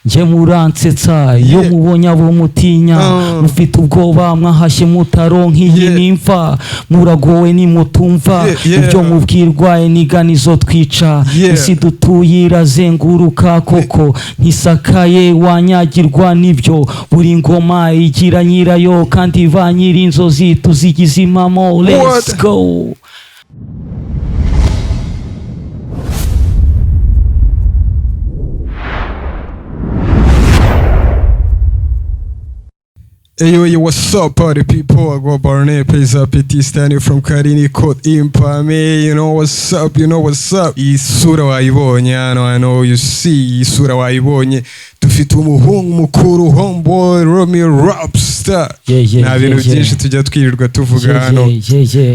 Njye muransetsa iyo mubonye abo mutinya, mufite ubwoba mwahashye mutaronka iyi nimfa, muragowe nimutumva ibyo mubwirwa, iniganizo twica. Isi dutuye irazenguruka koko, ntisakaye wanyagirwa n'ibyo. Buri ngoma igira nyirayo, kandi ba nyir'inzozi tuzigize impamo. Let's What? go. Hey yo, yo, what's up, party people? I go Barney, pays up, it standing from Karini Court Impame. You know what's up, you know what's up. Isura wayibonye hano, I know you see. Isura wayibonye. Dufite umuhungu mukuru, homeboy, Romeo Rapstar. Nta bintu byinshi tujya twirirwa tuvuga hano.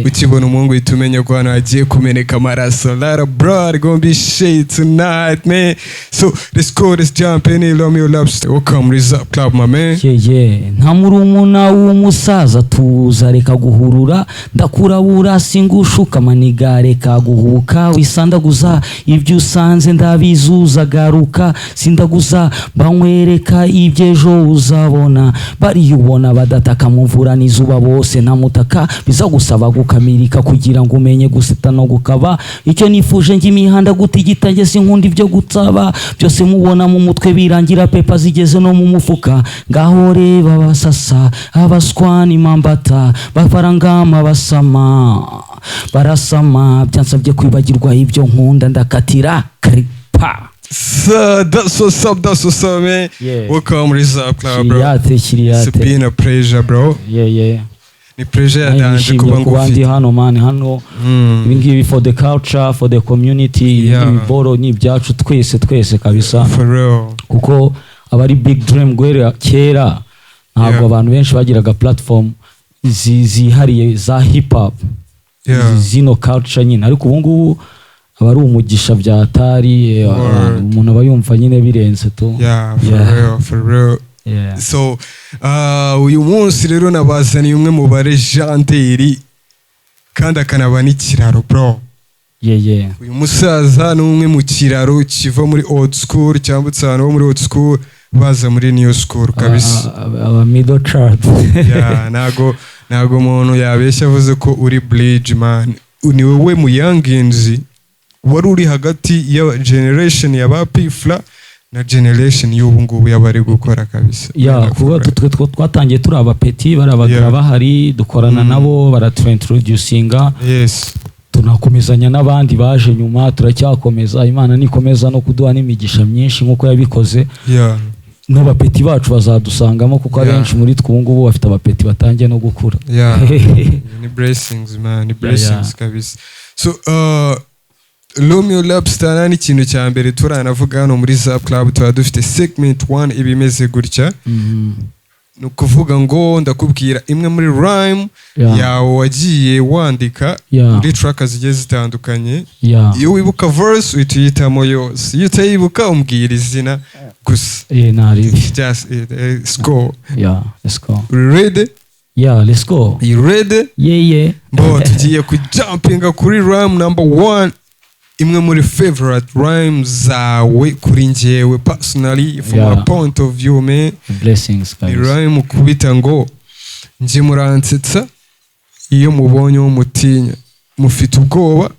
Ukibona umuhungu uhita umenya ko hano hagiye kumeneka amaraso. Lot of blood gonna be shed tonight, man. So let's go, let's jump in. Romeo Rapstar. Welcome, Result Club, my man. Yeah. Nta murumuna w'umusaza, tuza reka guhurura, ndakurabura singushuka, maniga reka guhubuka, wisandaguza ibyo usanze ndabizuza, garuka sindaguza, banywereka iby'ejo uzabona, bariyubona badataka mu mvura n'izuba bose nta mutaka, bizagusaba gukamirika kugira ngo umenye guseta no gukaba. Icyo nifuje njye imihanda gutigita, njye sinkunda ibyo gutsaba, byose mubona mu mutwe birangira pepa zigeze no mu mufuka. Ngaho reba abasasa, abaswani mambata bafarangama basama barasama, byansabye kwibagirwa ibyo nkunda, ndakatira kripa. So that's what's up, that's what's up, man. Welcome, Result Club, bro. Kiriyate. It's Kiriyate. been a pleasure, bro. Yeah. Ni pleasure ya Nanjye danger nishimiye kuba kuba ndi ngufite. hano, man, hano. Ibi ngibi for the culture, for the community. Ibi boro ni ibyacu twese twese kabisa. For real. Kuko aba ari big dream. Guhera kera ntabwo abantu benshi bagiraga platform zihariye za hip hop, zino culture nyine, ariko ubu ngubu aba ari umugisha bya atari Word. umuntu aba yumva nyine birenze tu. Yeah, for real, for real. So, uyu munsi rero nabazaniye umwe mu ba legendary kandi akanaba n'ikiraro, bro. Uyu musaza ni umwe mu kiraro kiva muri old school cyambutse abantu bo muri old school baza muri new school kabisa. Aba middle child. Yeah, ntago umuntu yabeshya avuze ko uri bridge, man. Ni wowe mu youngins wari uri hagati ya generation ya ba P-Fla na generation y'ubu ngubu y'abari gukora kabisa. Ya, kuba twe twatangiye turi abapeti, barabaga bahari, dukorana nabo, baratuintroducinga, tunakomezanya n'abandi baje nyuma, turacyakomeza. Imana nikomeza no kuduha n'imigisha myinshi nk'uko yabikoze, n'abapeti bacu bazadusangamo, kuko abenshi muri twe ubu ngubu bafite abapeti batangiye no gukura. Yeah. Ni blessings, man, ni blessings kabisa. So Romeo Rapstar, ni ikintu cya mbere turanavuga hano muri Zap Club, tuba dufite segment 1 iba imeze gutya. Ni ukuvuga ngo ndakubwira imwe muri rhyme yawe wagiye wandika muri track zigiye zitandukanye. Iyo wibuka verse uhita uyitamo yose, iyo utayibuka umbwira izina gusa. Eh, naribi. Just it, let's go. Yeah, let's go. You ready? Yeah, let's go. You ready? Yeah. Bo tugiye kujumpinga kuri rhyme number one, imwe muri favorite rhymes zawe kuri njyewe personally, from my point of view, man. Blessings Ni guys. rhyme ukubita ngo: "Njye muransetsa iyo mubonye uwo mutinya, mufite ubwoba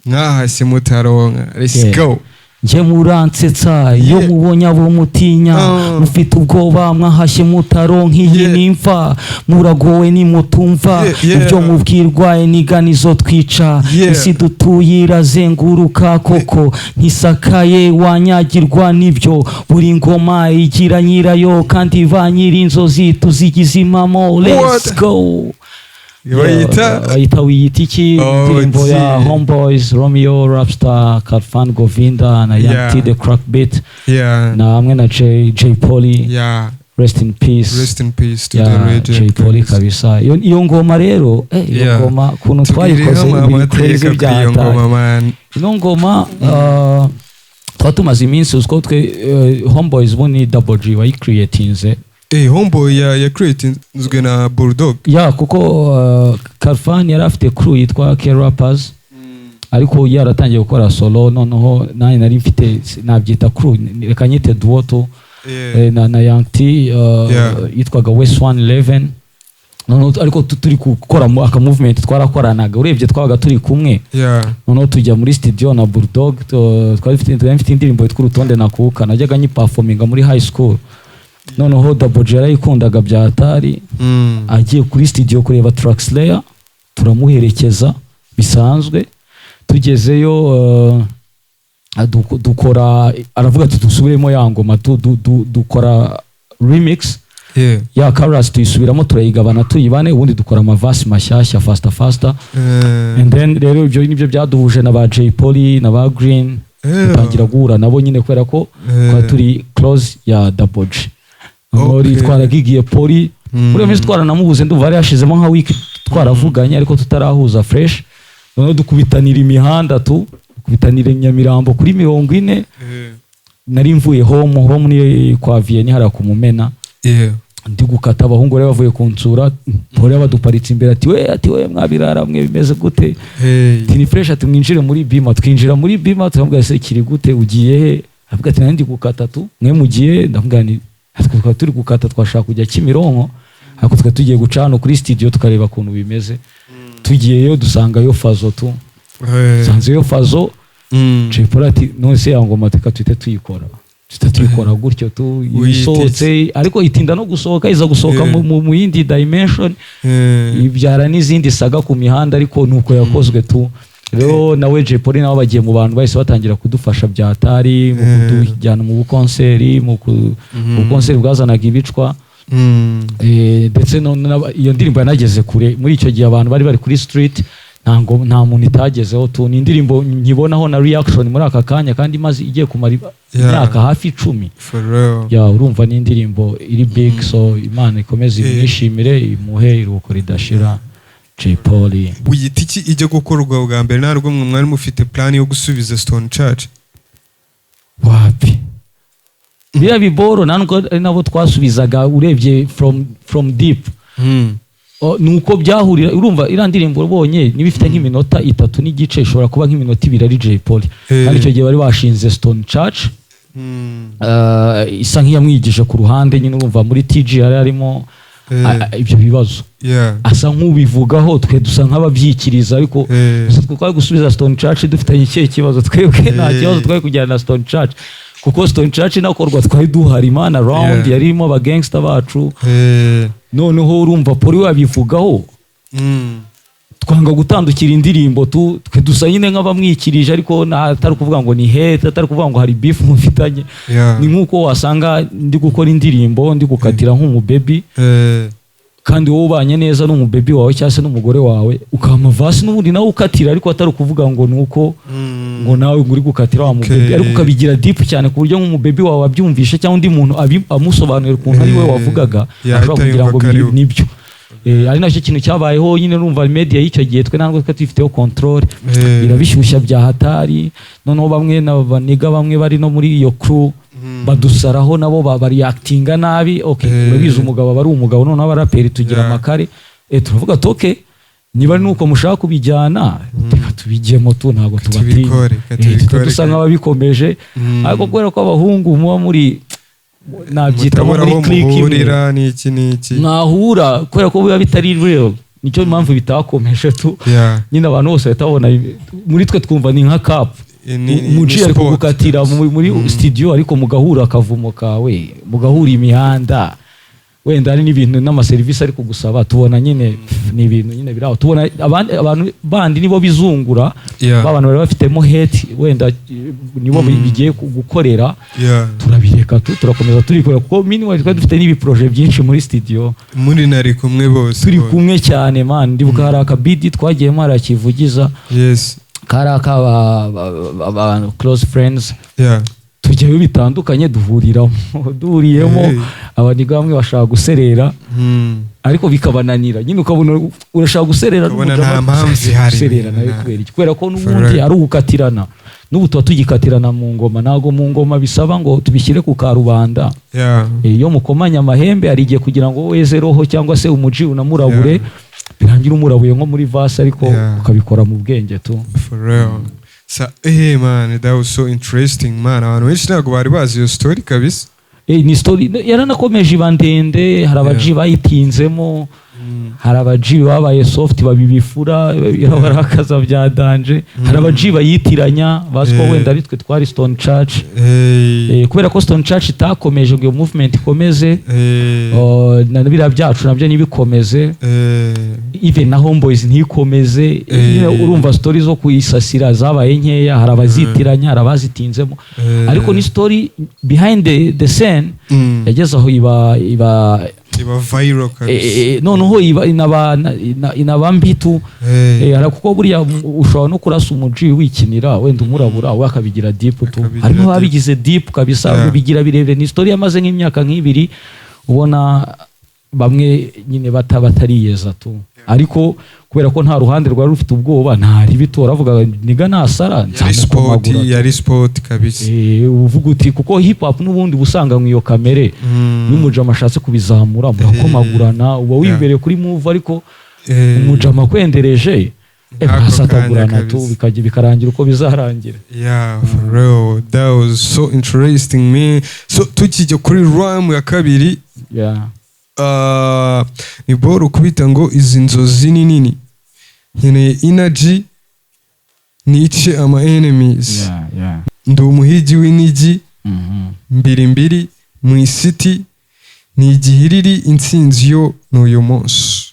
mwahashye mutaronka." Let's go. Njye muransetsa iyo mubonye abo mutinya, mufite ubwoba mwahashye mutaronka iyi nimfa, muragowe nimutumva ibyo mubwirwa, iniganizo twica. Isi dutuye irazenguruka koko, ntisakaye wanyagirwa n'ibyo. Buri ngoma igira nyirayo, kandi ba nyir'inzozi tuzigize impamo. Let's What? go. Bayita Bayita "Wiyita Iki", Oh, indirimbo ya gee. Homeboys, Romeo Rapstar, Khalfan Govinda na Young T The Crack Beat na hamwe na Jay Polly. Rest in peace. Rest in peace to the legend. Jay Polly kabisa. Iyo ngoma rero, iyo ngoma ukuntu twayikoze Tubwireho biri crazy. amateka kuri iyo Bya ngoma, man. Ino ngoma, tuba tumaze iminsi uziko twe Homeboys bo ni Double G wayicreatinze. Eh, Homeboy ya creatinzwe na Bulldog. Ya, kuko Khalfan yari afite crew yitwa K Rappers, ariko yaratangiye gukora solo. Noneho nanjye nari mfite, nabyita crew, reka nyite duo tu. Na Young T, yitwaga West 111. Noneho ariko turi gukora aka movement, twarakoranaga, urebye twabaga turi kumwe. Noneho tujya muri studio na Bulldog, twari mfite indirimbo yitwa Urutonde Nakuka, najyaga nyiperforminga muri high school. Noneho Double J yarayikundaga bya hatari. Agiye kuri studio kureba Trackslayer, turamuherekeza bisanzwe. Tugezeyo, dukora, aravuga ati dusubiremo ya ngoma, dukora remix ya chorus, tuyisubiramo, turayigabana tuyibane, ubundi dukora amaverse mashyashya faster faster. And then rero ibyo nibyo byaduhuje na ba Jay Polly na ba Green, dutangira guhura nabo nyine kubera ko twari turi close ya Double J. Noneho twaragigiye Polly. Muri iyo minsi twaranamubuze, ndumva hari hashizemo nka week twaravuganye ariko tutarahuza fresh. Noneho dukubitanira imihanda, dukubitanira i Nyamirambo kuri 40. Nari mvuye home, home ni kwa Vianney hariya ku Mumena. Ndi gukata, abahungu bari bavuye kunsura, Polly baduparitse imbere, ati we mwabirara mwe, bimeze gute? Ati ni fresh. Ati mwinjire muri bima. Twinjira muri bima, turamubwira: se kiri gute, ugiye he? Avuga ati nari ndi gukata tu, mwe mugiye? Ndavuga ni natwe twari turi gukata, twashaka kujya Kimironko, ariko twari tugiye guca hano kuri studio tukareba ukuntu bimeze. Tugiyeyo dusangayo Fazo tu. Sanzeyo Fazo. Jay Polly ati none se ya ngoma reka tuhite tuyikora, tuhite tuyikora gutyo tu. Uyiteze. Isohotse, ariko itinda no gusohoka, iza gusohoka mu yindi dimension, ibyara n'izindi saga ku mihanda, ariko nuko yakozwe tu. Rero nawe Jay Polly nabo bagiye mu bantu bahise batangira kudufasha bya hatari mu kutujyana mu bukonseri, mu bukonseri bwazanaga ibicwa. Ndetse iyo ndirimbo yanageze kure muri icyo gihe, abantu bari bari kuri street, ntango nta muntu itagezeho tu. Ni indirimbo nkibonaho na reaction muri aka kanya kandi imaze igiye kumara imyaka hafi 10. For real. Ya, urumva ni indirimbo iri big, so Imana ikomeze imwishimire, imuhe iruhuko ridashira Jay Polly. Wiyita iki ijya gukorwa bwa mbere, ntabwo mwe mwari mufite plan yo gusubiza Stone Church? Wapi, biriya biboro nta nubwo ari nabo twasubizaga, urebye from deep. O, ni uko byahurira. Urumva iriya ndirimbo ubonye niba ifite nk'iminota 3 n'igice, ishobora kuba nk'iminota 2 ari Jay Polly. Kandi icyo gihe bari bashinze Stone Church, isa nk'iyamwigije ku ruhande nyine. Urumva muri TG hari harimo ibyo bibazo, asa nk'ubivugaho, twe dusa nk'ababyikiriza, ariko gusa twe twari gusubiza Stone Church dufitanye ikihe kibazo? Twebwe nta kibazo twari kujyana na Stone Church, kuko Stone Church inakorwa twari duhari man around, yari irimo abagangster bacu. Noneho urumva Polly wabivugaho, twanga gutandukira indirimbo tu. Twe dusa nyine nk'abamwikirije, ariko atari ukuvuga ngo ni hate, atari ukuvuga ngo hari beef mufitanye. Ni nk'uko wasanga ndi gukora indirimbo, ndi gukatira nk'umubebi, kandi wowe ubanye neza n'umubebi wawe cyangwa se n'umugore wawe, ukampa verse n'ubundi nawe ukatira, ariko atari ukuvuga ngo ni uko ngo nawe ngo uri gukatira wa mubebi, ariko ukabigira deep cyane ku buryo nk'umubebi wawe abyumvishe cyangwa undi muntu amusobanurira ukuntu ari we wavugaga, yahita ashobora kugira yumva ngo ko ari we. nibyo. Ari nacyo kintu cyabayeho nyine. Urumva media y'icyo gihe twe ntabwo twari tubifiteho control, irabishyushya bya hatari. Noneho bamwe na baniga, bamwe bari no muri iyo crew, badusaraho nabo bareactinga nabi. Okay, urabizi umugabo aba ari umugabo, noneho abaraperi tugira amakare. Turavuga ati okay, niba ari nuko mushaka kubijyana, reka tubijyemo tu, ntabwo tubatinya. Tubikore, reka tubikore. Dusa nk'ababikomeje, ariko kubera ko abahungu muba muri, nabyita nko mutabura muri aho clique imwe, muhurira n'iki n'iki. Mwahura, kubera ko biba bitari real, nicyo mpamvu bitakomeje tu. Nyine abantu bose bahita babona muri twe, twumva ni nka kapu. Ni Umuci ari sport. kugukatira muri studio, ariko mugahura akavumo kawe, mugahura imihanda, wenda hari n'ibintu n'amaserivisi ari kugusaba, tubona nyine pff, ni ibintu nyine biri aho. Tubona abantu bandi nibo bizungura, ba bantu bari bafitemo hate wenda, nibo bigiye gukorera. Turabireka tu, turakomeza turikora, kuko meanwhile twari dufite n'ibiprojet byinshi muri studio. Muri nari kumwe bose. Turi bose. kumwe cyane man. Ndibuka hari akabidi twagiyemo hariya Yes. kari ak'aba abantu close friends. Tujyayo bitandukanye, duhuriramo, duhuriyemo, abaniga bamwe bashaka guserera, ariko bikabananira nyine, ukabona urashaka guserera Ukabona n'umujama nta mpamvu ihari. guserera nawe kubera iki? Kubera ko n'ubundi real. ari ugukatirana, n'ubu tuba tugikatirana mu ngoma. Ntabwo mu ngoma bisaba ngo tubishyire ku karubanda. Iyo mukomanya amahembe, hari igihe kugira ngo weze roho cyangwa se umuji unamurabure, birangira umurabuye nko muri verse, ariko ukabikora mu bwenge tu. For real. Sa, hey man, that was so interesting man. Abantu benshi ntabwo bari bazi iyo story kabisa. Ni story yaranakomeje iba ndende. Hari abaji bayitinzemo, hari abaji babaye soft babibifura, barakaza bya danger. Hari abaji bayitiranya bazi ko wenda ari twe twari Stone Church. Hey. Kubera ko Stone Church itakomeje ngo iyo movement ikomeze, na biriya byacu nabyo ntibikomeze, even na Homeboys ntikomeze. Nyine urumva story zo kuyisasira zabaye nkeya. Hari abazitiranya, hari abazitinzemo, ariko ni story behind the scene yageze aho iba iba viral kabisa. Noneho iba inaba mbi tu. Kuko buriya ushobora no kurasa umuji wikinira, wenda umurabura, we akabigira deep tu. Akabigira Harimo deep. ababigize deep kabisa, bigira birebire. Ni story yamaze nk'imyaka nk'ibiri, ubona bamwe nyine batariyeza tu. Ariko kubera ko nta ruhande rwari rufite ubwoba, nta ribi tu, baravuga niga nasara Yari sport. nzamukomagura tu. Yari sport kabisa. Uvuga uti kuko hip hop n'ubundi busanga mu iyo kamere, iyo umujama ashatse kubizamura murakomagurana, uba wibereye kuri move, ariko umujama akwendereje, Ako murasatagurana kanya tu, kabisa. bikajya bikarangira uko bizarangira. Yeah, for real. That was so interesting, man. So tukijya kuri rhyme ya kabiri, ni boro kubita ngo izi nzozi ni nini, nkeneye energy nice ama enemies, ndi umuhigi w'inigi, mbiri mbiri mu isiti ni igihiriri, intsinzi yo ni uyu munsi.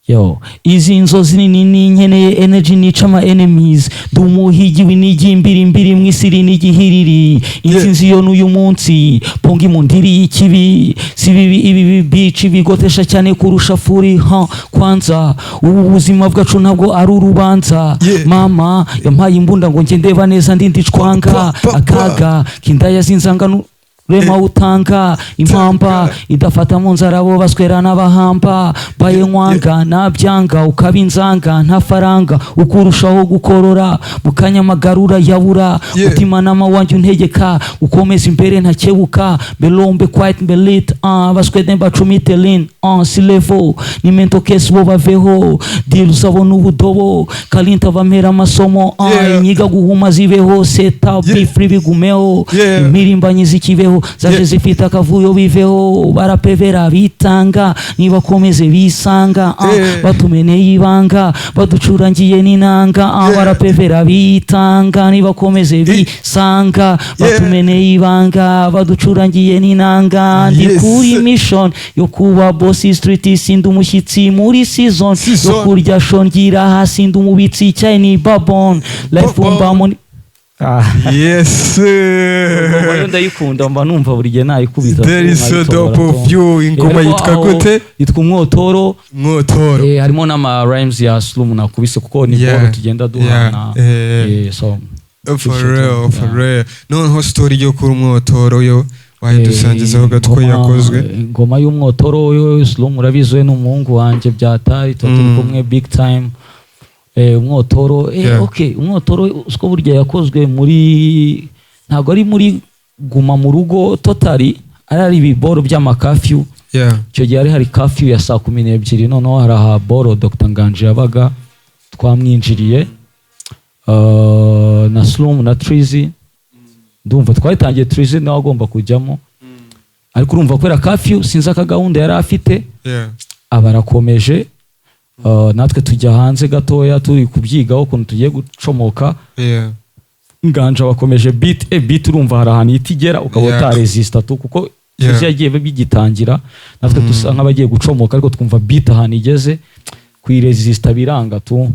Yo, izi nzozi ni nini, nkeneye energy nica ama enemies, ndi umuhigi w'inigi, mbiri mbiri mu isiri n'igihiriri, intsinzi yo n'uyu munsi, pongi mu ndiri y'ikibi si bibi, ibi bici bigotesha cyane kurusha furi ha. Kwanza ubu buzima bwacu ntabwo ari urubanza. Mama yampaye imbunda ngo njye ndeba neza, ndindi cwanga Pa, pa, pa. akaga kindaya zinzangano rema utanga impamba idafata mu nzara, bo baswera n'abahamba baye nkwanga nabyanga ukaba inzanga nta faranga ukurushaho gukorora mu kanya amagarura yabura. Mutimanama wanjye untegeka ukomeza imbere ntakebuka, mbelombe quiet mbelit baswede mbacumite lin si level ni mental case, bo baveho deal uzabona ubudobo kalinta bamera amasomo inyiga guhuma zibeho seta be free bigumeho, impirimbanyi zikibeho zaje zifite akavuyo biveho, barapevera bitanga nibakomeze bisanga, batumeneye ibanga baducurangiye n'inanga, barapevera bitanga nibakomeze bisanga, batumeneye ibanga baducurangiye n'inanga. Ndi kuri mission yo kuba boss street, sindi umushyitsi muri season yo Season. kurya shongira hasi, ndi umubitsi icyayi ni babon life Babon. mbamo ah. Yes. Ingoma yo ndayikunda, mba numva buri gihe nayikubita. That is so dope of you. Ingoma Ariko yitwa aho gute? Yitwa Umwotoro. Mwotoro. Harimo n'ama rhymes ya Slum nakubise kuko ni boro tugenda duhana. So For real, for real. Noneho story yo kuri Umwotoro yo wayidusangizaho gato ko yakozwe? Ingoma y'Umwotoro yo, Slum urabizi, we n'umuhungu wanjye byatari tuba turi kumwe big time. Umwotoro, okay, Umwotoro usiko burya yakozwe muri, ntabwo ari muri guma mu rugo totally, ari ibiboro by'ama curfew. Icyo gihe hari curfew ya saa 12. Noneho hari aha boro Dr Nganji yabaga, twamwinjiriye na Slum na Trizy. Ndumva twayitangiye, Trizy nawe agomba kujyamo, ariko urumva kubera curfew sinzi aka gahunda yari afite, aba arakomeje. Natwe tujya hanze gatoya turi kubyigaho ukuntu tugiye gucomoka. Nganja bakomeje beat, beat urumva hari ahantu ihita igera ukaba utaresista tu, kuko tuzi yagiye bigitangira natwe dusa nk'abagiye gucomoka, ariko twumva beat ahantu igeze kuyiresista biranga tu,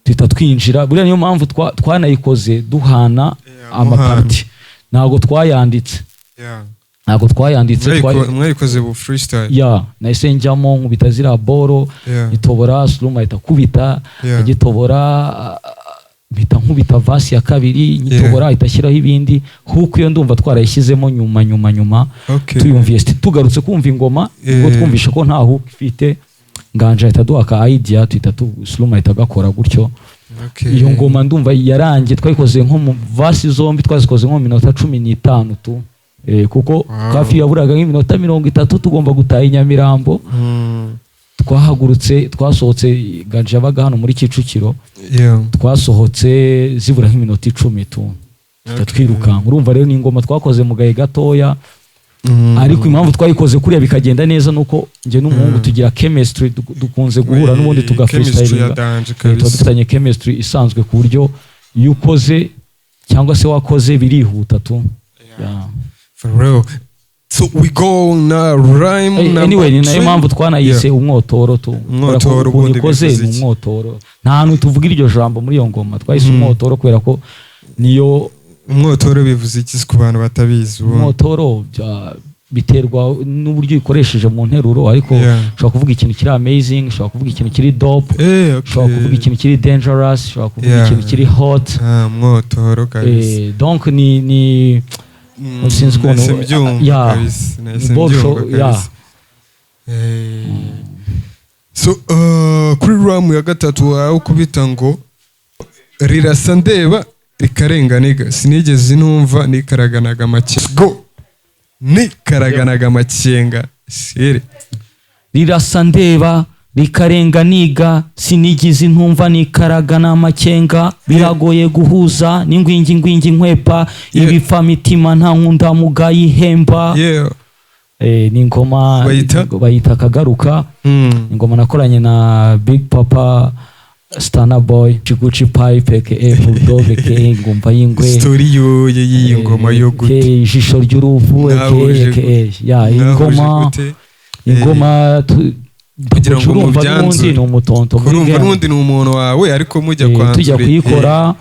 tuhita twinjira. Buriya niyo mpamvu twanayikoze duhana ama parts, ntabwo twayanditse. Ntabwo twayanditse. Mwayikoze bu freestyle. Ya, nahise njyamo nkubita ziriya boro, itobora, Slum ahita akubita, agitobora mpita nkubita verse ya kabiri, nyitobora ahita ashyiraho ibindi. Hook iyo ndumva twarayishyizemo nyuma nyuma nyuma, tuyumviye tugarutse kumva ingoma ubwo twumvishe ko nta hook ifite. Nganje ahita aduha ka idea, tuhita tu Slum ahita agakora gutyo. Iyo ngoma ndumva yarangiye twayikoze nko mu verse zombi twazikoze nko mu minota 15 tu, kuko curfew yaburaga nk'iminota 30 tugomba gutaha i Nyamirambo. Twahagurutse, twasohotse, Ganje yabaga hano muri Kicukiro, twasohotse zibura nk'iminota 10 tu, tuhita twirukanka. Urumva rero ni ingoma twakoze mu gahe gatoya. Ariko impamvu twayikoze kuriya bikagenda neza nuko njye n'umuhungu tugira chemistry, dukunze guhura n'ubundi tuga Chemistry ya freestylinga. danger Tuba kabisa. dufitanye chemistry isanzwe, ku buryo iyo ukoze cyangwa se wakoze birihuta tu. Yeah. For real. So we go na rhyme number Anyway, ni nayo three. mpamvu twanayise umwotoro tu. Umwotoro Kubera ko ukuntu ubundi ikoze bivuze ni iki? umwotoro. Nta hantu tuvuga iryo jambo muri iyo ngoma. Twahise umwotoro kubera ko niyo. Umwotoro bivuze iki ku bantu batabizi ubundi? Umwotoro biterwa n'uburyo uyikoresheje mu nteruro, ariko ushobora kuvuga ikintu kiri amazing, ushobora kuvuga ikintu kiri dope, ushobora kuvuga ikintu kiri dangerous, ushobora kuvuga ikintu kiri hot. Ah, umwotoro kabisa. Donc ni sinzi ukuntu Nahise mbyumva kabisa, nahise Ni mbyumva kabisa. So kuri rhyme ya gatatu wawe ukubita ngo rirasa ndeba rikarenga niga, sinigeze numva nikaraganaga amakenga, go nikaraganaga amakenga sire. Rirasa ndeba rikarenga niga, sinigize intumva nikaraga n'amakenga, biragoye guhuza n'ingwingi ngwingi nkwepa ibipfamitima, nta nkunda ihemba. Ni ingoma. Bayita? Bayita Kagaruka. Ingoma nakoranye na Big Papa Stana Boy Chiguchi Pipe aka Bulldog aka Ingumba y'Ingwe. Story yoye y'iyi ngoma yo aka gute? Ijisho ry'uruvu aka Mwahuje aka ya Mwahuje ingoma gute? Ingoma Kugira ngo urumva mubyanzure. n'ubundi ni umutonto muri Kurumva game. n'ubundi ni umuntu wawe, ariko mujya kwanzura Tujya kuyikora,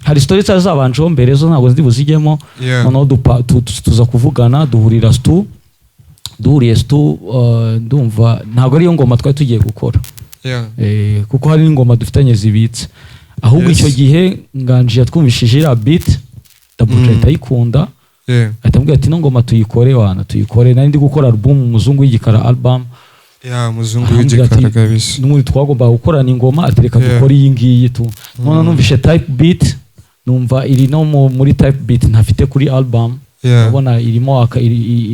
hari story zari zabanjeho mbere, zo ntabwo ndi buzijyemo. Noneho tuza kuvugana, duhurira stu, duhuriye stu, ndumva ntabwo ariyo ngoma twari tugiye gukora. Kuko hari n'ingoma dufitanye zibitse ahubwo. Icyo gihe Nganji yatwumvishije iriya beat, Double J ahita ayikunda, ahita ambwira ati: "Ino ngoma tuyikore wana, tuyikore." Nari ndi gukora album, Umuzungu w'Igikara album. Yeah, umuzungu Arambwira ati, w'igikara kabisa. N'ubundi twagombaga gukorana ingoma, ati: "Reka dukore iyi ngiyi tu." None numvishe type beat, numva iri no muri type beat ntafite kuri album. Urabona irimo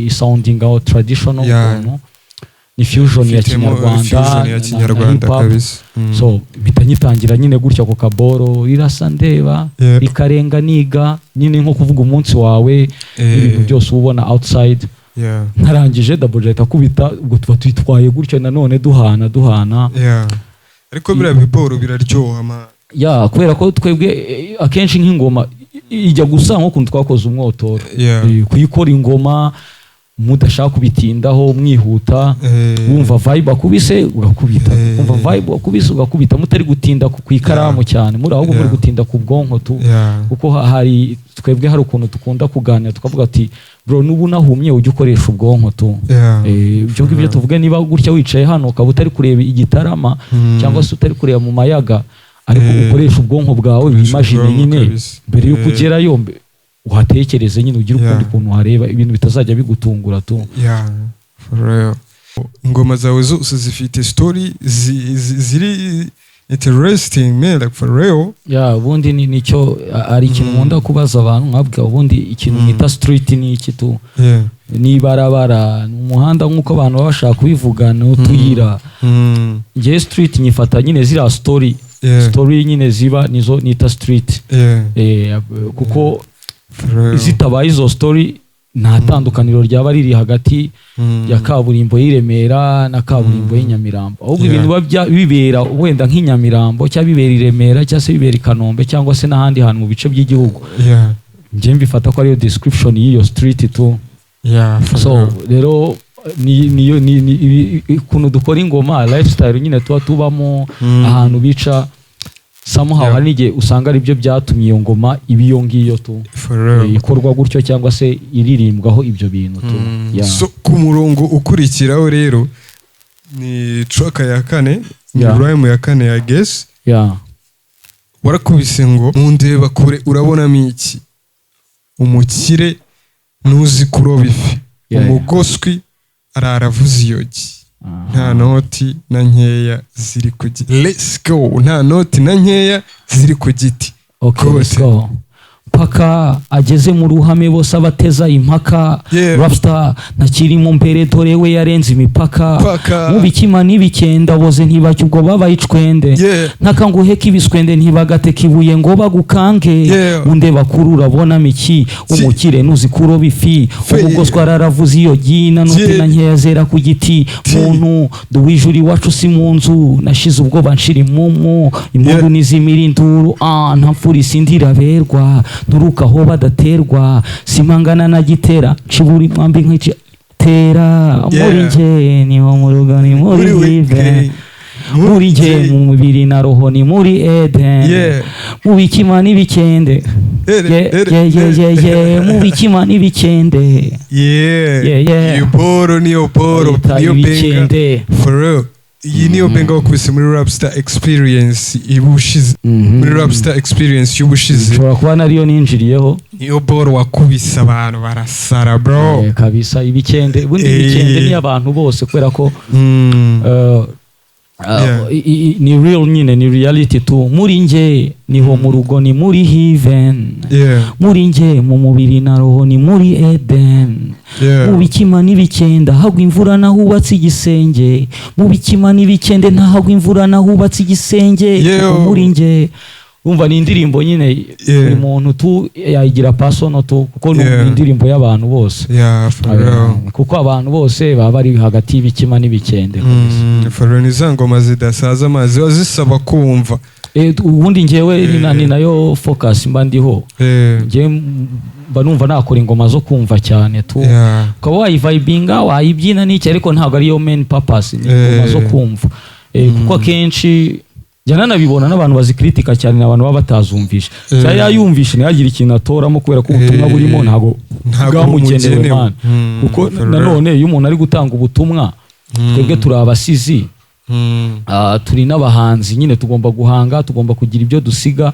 sounding out traditional ukuntu, ni fusion ya Ifitemo Kinyarwanda fusion ya na Kinyarwanda hip hop. kabisa. So mpita nyitangira nyine gutya ku kaboro: rirasa ndeba rikarenga niga, nyine nko kuvuga umunsi wawe n'ibintu byose uba ubona outside. Ntarangije, Double J ahita akubita, ubwo tuba tuyitwaye gutyo nanone, duhana duhana. Yeah. Ariko biriya biboro biraryoha man. Ya, kubera ko twebwe akenshi nk'ingoma ijya gusa nk'ukuntu twakoze umwotoro. Kuyikora ingoma mudashaka kubitindaho, mwihuta, wumva vibe akubise ugakubita, wumva vibe akubise ugakubita, mutari gutinda ku ikaramu cyane, muri ahubwo muri gutinda ku bwonko tu. Kuko hari twebwe hari ukuntu dukunda kuganira tukavuga ati: "Bro, nubu unahumye ujye ukoresha ubwonko tu." Ibyo ngibyo tuvuge, niba gutya wicaye hano ukaba utari kureba igitarama cyangwa se utari kureba mu Mayaga, ariko ukoresha ubwonko bwawe, Ukoresha wimagine ubwonko nyine kabisa. mbere y'uko ugerayo, uhatekereze nyine, ugire ukundi kuntu uhareba, ibintu bitazajya bigutungura tu. Yeah, for real. Ingoma zawe zose zifite story ziri interesting man, like for real. Ya, ubundi ni nicyo ari ikintu nkunda kubaza abantu, nkabwira ubundi ikintu mwita street ni iki tu? Ni ibarabara, ni umuhanda nk'uko abantu baba bashaka kubivuga, ni utuyira? Njyewe street nyifata nyine ziriya story, story nyine ziba nizo nita street. Kuko For real. zitabaye izo story, nta tandukaniro ryaba riri hagati ya kaburimbo y'i Remera na kaburimbo y'i Nyamirambo. Ahubwo ibintu biba bibera wenda nk'i Nyamirambo, cyangwa bibera i Remera, cyangwa se bibera i Kanombe, cyangwa se n'ahandi hantu mu bice by'igihugu, njye mbifata ko ariyo description y'iyo street tu. Yeah, for So real. rero ni niyo ni ukuntu dukora ingoma, lifestyle nyine tuba tubamo, ahantu bica somehow, hari n'igihe usanga aribyo byatumye iyo ngoma iba iyo ngiyo tu. For real. Ikorwa gutyo cyangwa se iririmbwaho ibyo bintu tu. Yeah. So ku murongo ukurikiraho rero ni track ya kane, ni rhyme ya kane ya guess. Warakubise ngo: "Mundeba kure urabonamo iki? Umukire ntuzi kuroba ifi, umugoswi arara avuza iyogi, nta noti na nkeya ziri ku giti." Let's go! Nta noti na nkeya ziri ku giti. Okay, let's Rwose. go. Paka ageze mu ruhame, bose abateza impaka. Rapstar ntakirimo mbere, dore we yarenze imipaka. Paka. Mu bikima n'ibikenda boze ntibacya ubwo babaye icwende. Ntakanguheka ibiswende, ntibagateka ibuye ngo bagukange. Unde bakuru urabonamo iki? Umukire nuzi kuroba ifi. Fi. Ubugoswa araravuze iyo gina nuti na nkeya zera ku giti. Muntu duwijura iwacu si mu nzu, nashize ubwoba nshira imumu impundu. Nizimira induru, ah, nta mfura isindiraberwa, nturuka aho badaterwa, simangana na gitera, nshibura imwambi nk'iki tera. Muri njye niho mu rugo, ni muri Muri heaven. weekend. Muri njye, mu mubiri na roho, ni muri Eden. Mu bikima n'ibikende. Ere, ere, ye ye ye ye, mu bikima n'ibikende. Yeah. Iyo boro niyo boro Bayita niyo banger. ibikende. For real. Iyi niyo banger wakubise muri Rapstar Experience ibushize. Muri Rapstar Experience y'ubushize. Nshobora kuba nariyo ninjiriyeho. Niyo boro wakubise abantu barasara, bro. Eh, kabisa, ibikende ubundi. Ibikende ni abantu bose kubera ko ni real nyine, ni reality tu. Muri njye niho mu rugo, ni muri heaven. Muri njye, mu mubiri na roho, ni muri Eden. Mu bikima n'ibikenda hagwa imvura nahubatse igisenge. Mu bikima n'ibikende ntahagwa imvura nahubatse igisenge. Kuko muri njye, umva, ni indirimbo nyine buri muntu tu yayigira personal tu, kuko ni indirimbo y'abantu bose. Yeah, for real. Kuko abantu bose baba bari hagati y'ibikima n'ibikende kabisa. For real, ni za ngoma zidasaza amazi, ziba zisaba kumva. Ubundi njyewe ni nayo focus mba ndiho. Njyewe mba numva nakora ingoma zo kumva cyane tu, ukaba wayivibinga, wayibyina n'iki, ariko ntabwo ariyo main purpose, ni ingoma zo kumva. Kuko akenshi njya nanabibona n'abantu bazikritika cyane ni abantu baba batazumvisha, cyangwa yayumvishe ntihagire ikintu atoramo kubera ko ubutumwa burimo ntabwo Ntabwo bwamugenewe, bumugenewe. man. Kuko For real. nanone iyo umuntu ari gutanga ubutumwa, twebwe turi abasizi, turi n'abahanzi nyine, tugomba guhanga, tugomba kugira ibyo dusiga.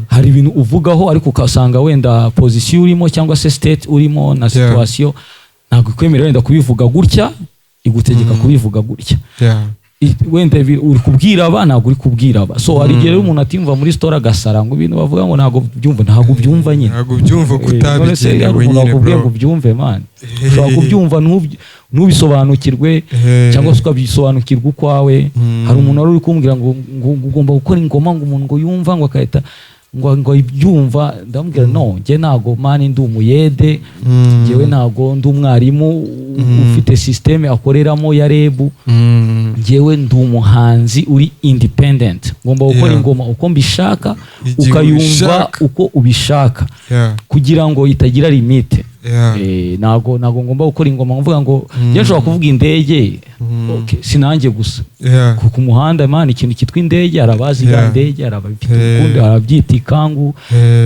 Hari ibintu uvugaho ariko ugasanga wenda position urimo cyangwa se state urimo na situation ntabwo ikwemerera wenda kubivuga gutya, igutegeka kubivuga gutya. Wenda uri kubwira aba, ntabwo uri kubwira aba. So hari igihe rero umuntu atimva muri store agasara ngo ibintu bavuga ngo ntabwo byumva, ntabwo byumva nyine. Ntabwo ubyumva ko None se hari utabigenewe umuntu nyine, wakubwiye bro. ngo ubyumve, man? Ushobora kubyumva ntubisobanukirwe, cyangwa se ukabisobanukirwa ukwawe. Hari umuntu wari uri kumbwira ngo ugomba gukora ingoma ngo umuntu ngo yumva ngo agahita ngo ibyumva. Ndamubwira: "No, njye ntago, man, ndi umuyede." Njyewe ntago ndi umwarimu ufite système akoreramo ya REB. Njyewe ndi umuhanzi uri independent, ngomba gukora ingoma uko mbishaka, Igihe ukayumva ubishaka. uko ubishaka, kugira ngo itagira limite. Ntago ngomba gukora ingoma mvuga ngo njye nshobora kuvuga indege. Okay, sinanjye gusa ku muhanda, man, ikintu cyitwa indege hari abazi ya ndege, hari ababifite ukundi, hari ababyita ikangu,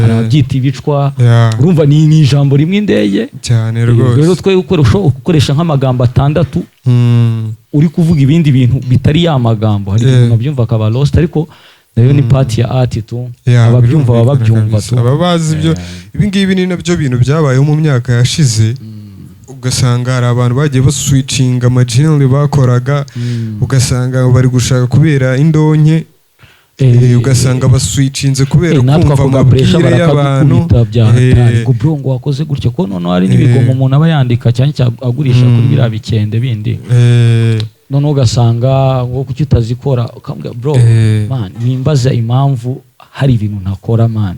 hari ababyita ibicwa. Urumva ni ijambo rimwe, indege. Cyane Rero rwose. twe ukoresha nk'amagambo atandatu uri kuvuga ibindi bintu bitari ya magambo, hari igihe umuntu abyumva akaba lost, ariko nayo ni part ya art tu. Yeah, Ababyumva baba birumvikana babyumva kabisa. tu. Aba bazi ibyo. Ibi ngibi ni nabyo bintu byabayeho mu myaka yashize, ugasanga hari abantu bagiye baswitchinga amagenre bakoraga, ugasanga bari gushaka kubera indonke, ugasanga baswitchinze kubera Natwe kumva ako ga pressure amabwire y'abantu. barakadukubita bya hatari, ngo bro, ngo wakoze gutya, ko noneho hari n'ibigoma umuntu aba yandika cyane cyane agurisha kuri biriya bikende bindi, noneho ugasanga ngo kuki utazikora, ukambwira: "Bro, man, nimbaza impamvu hari ibintu ntakora, man.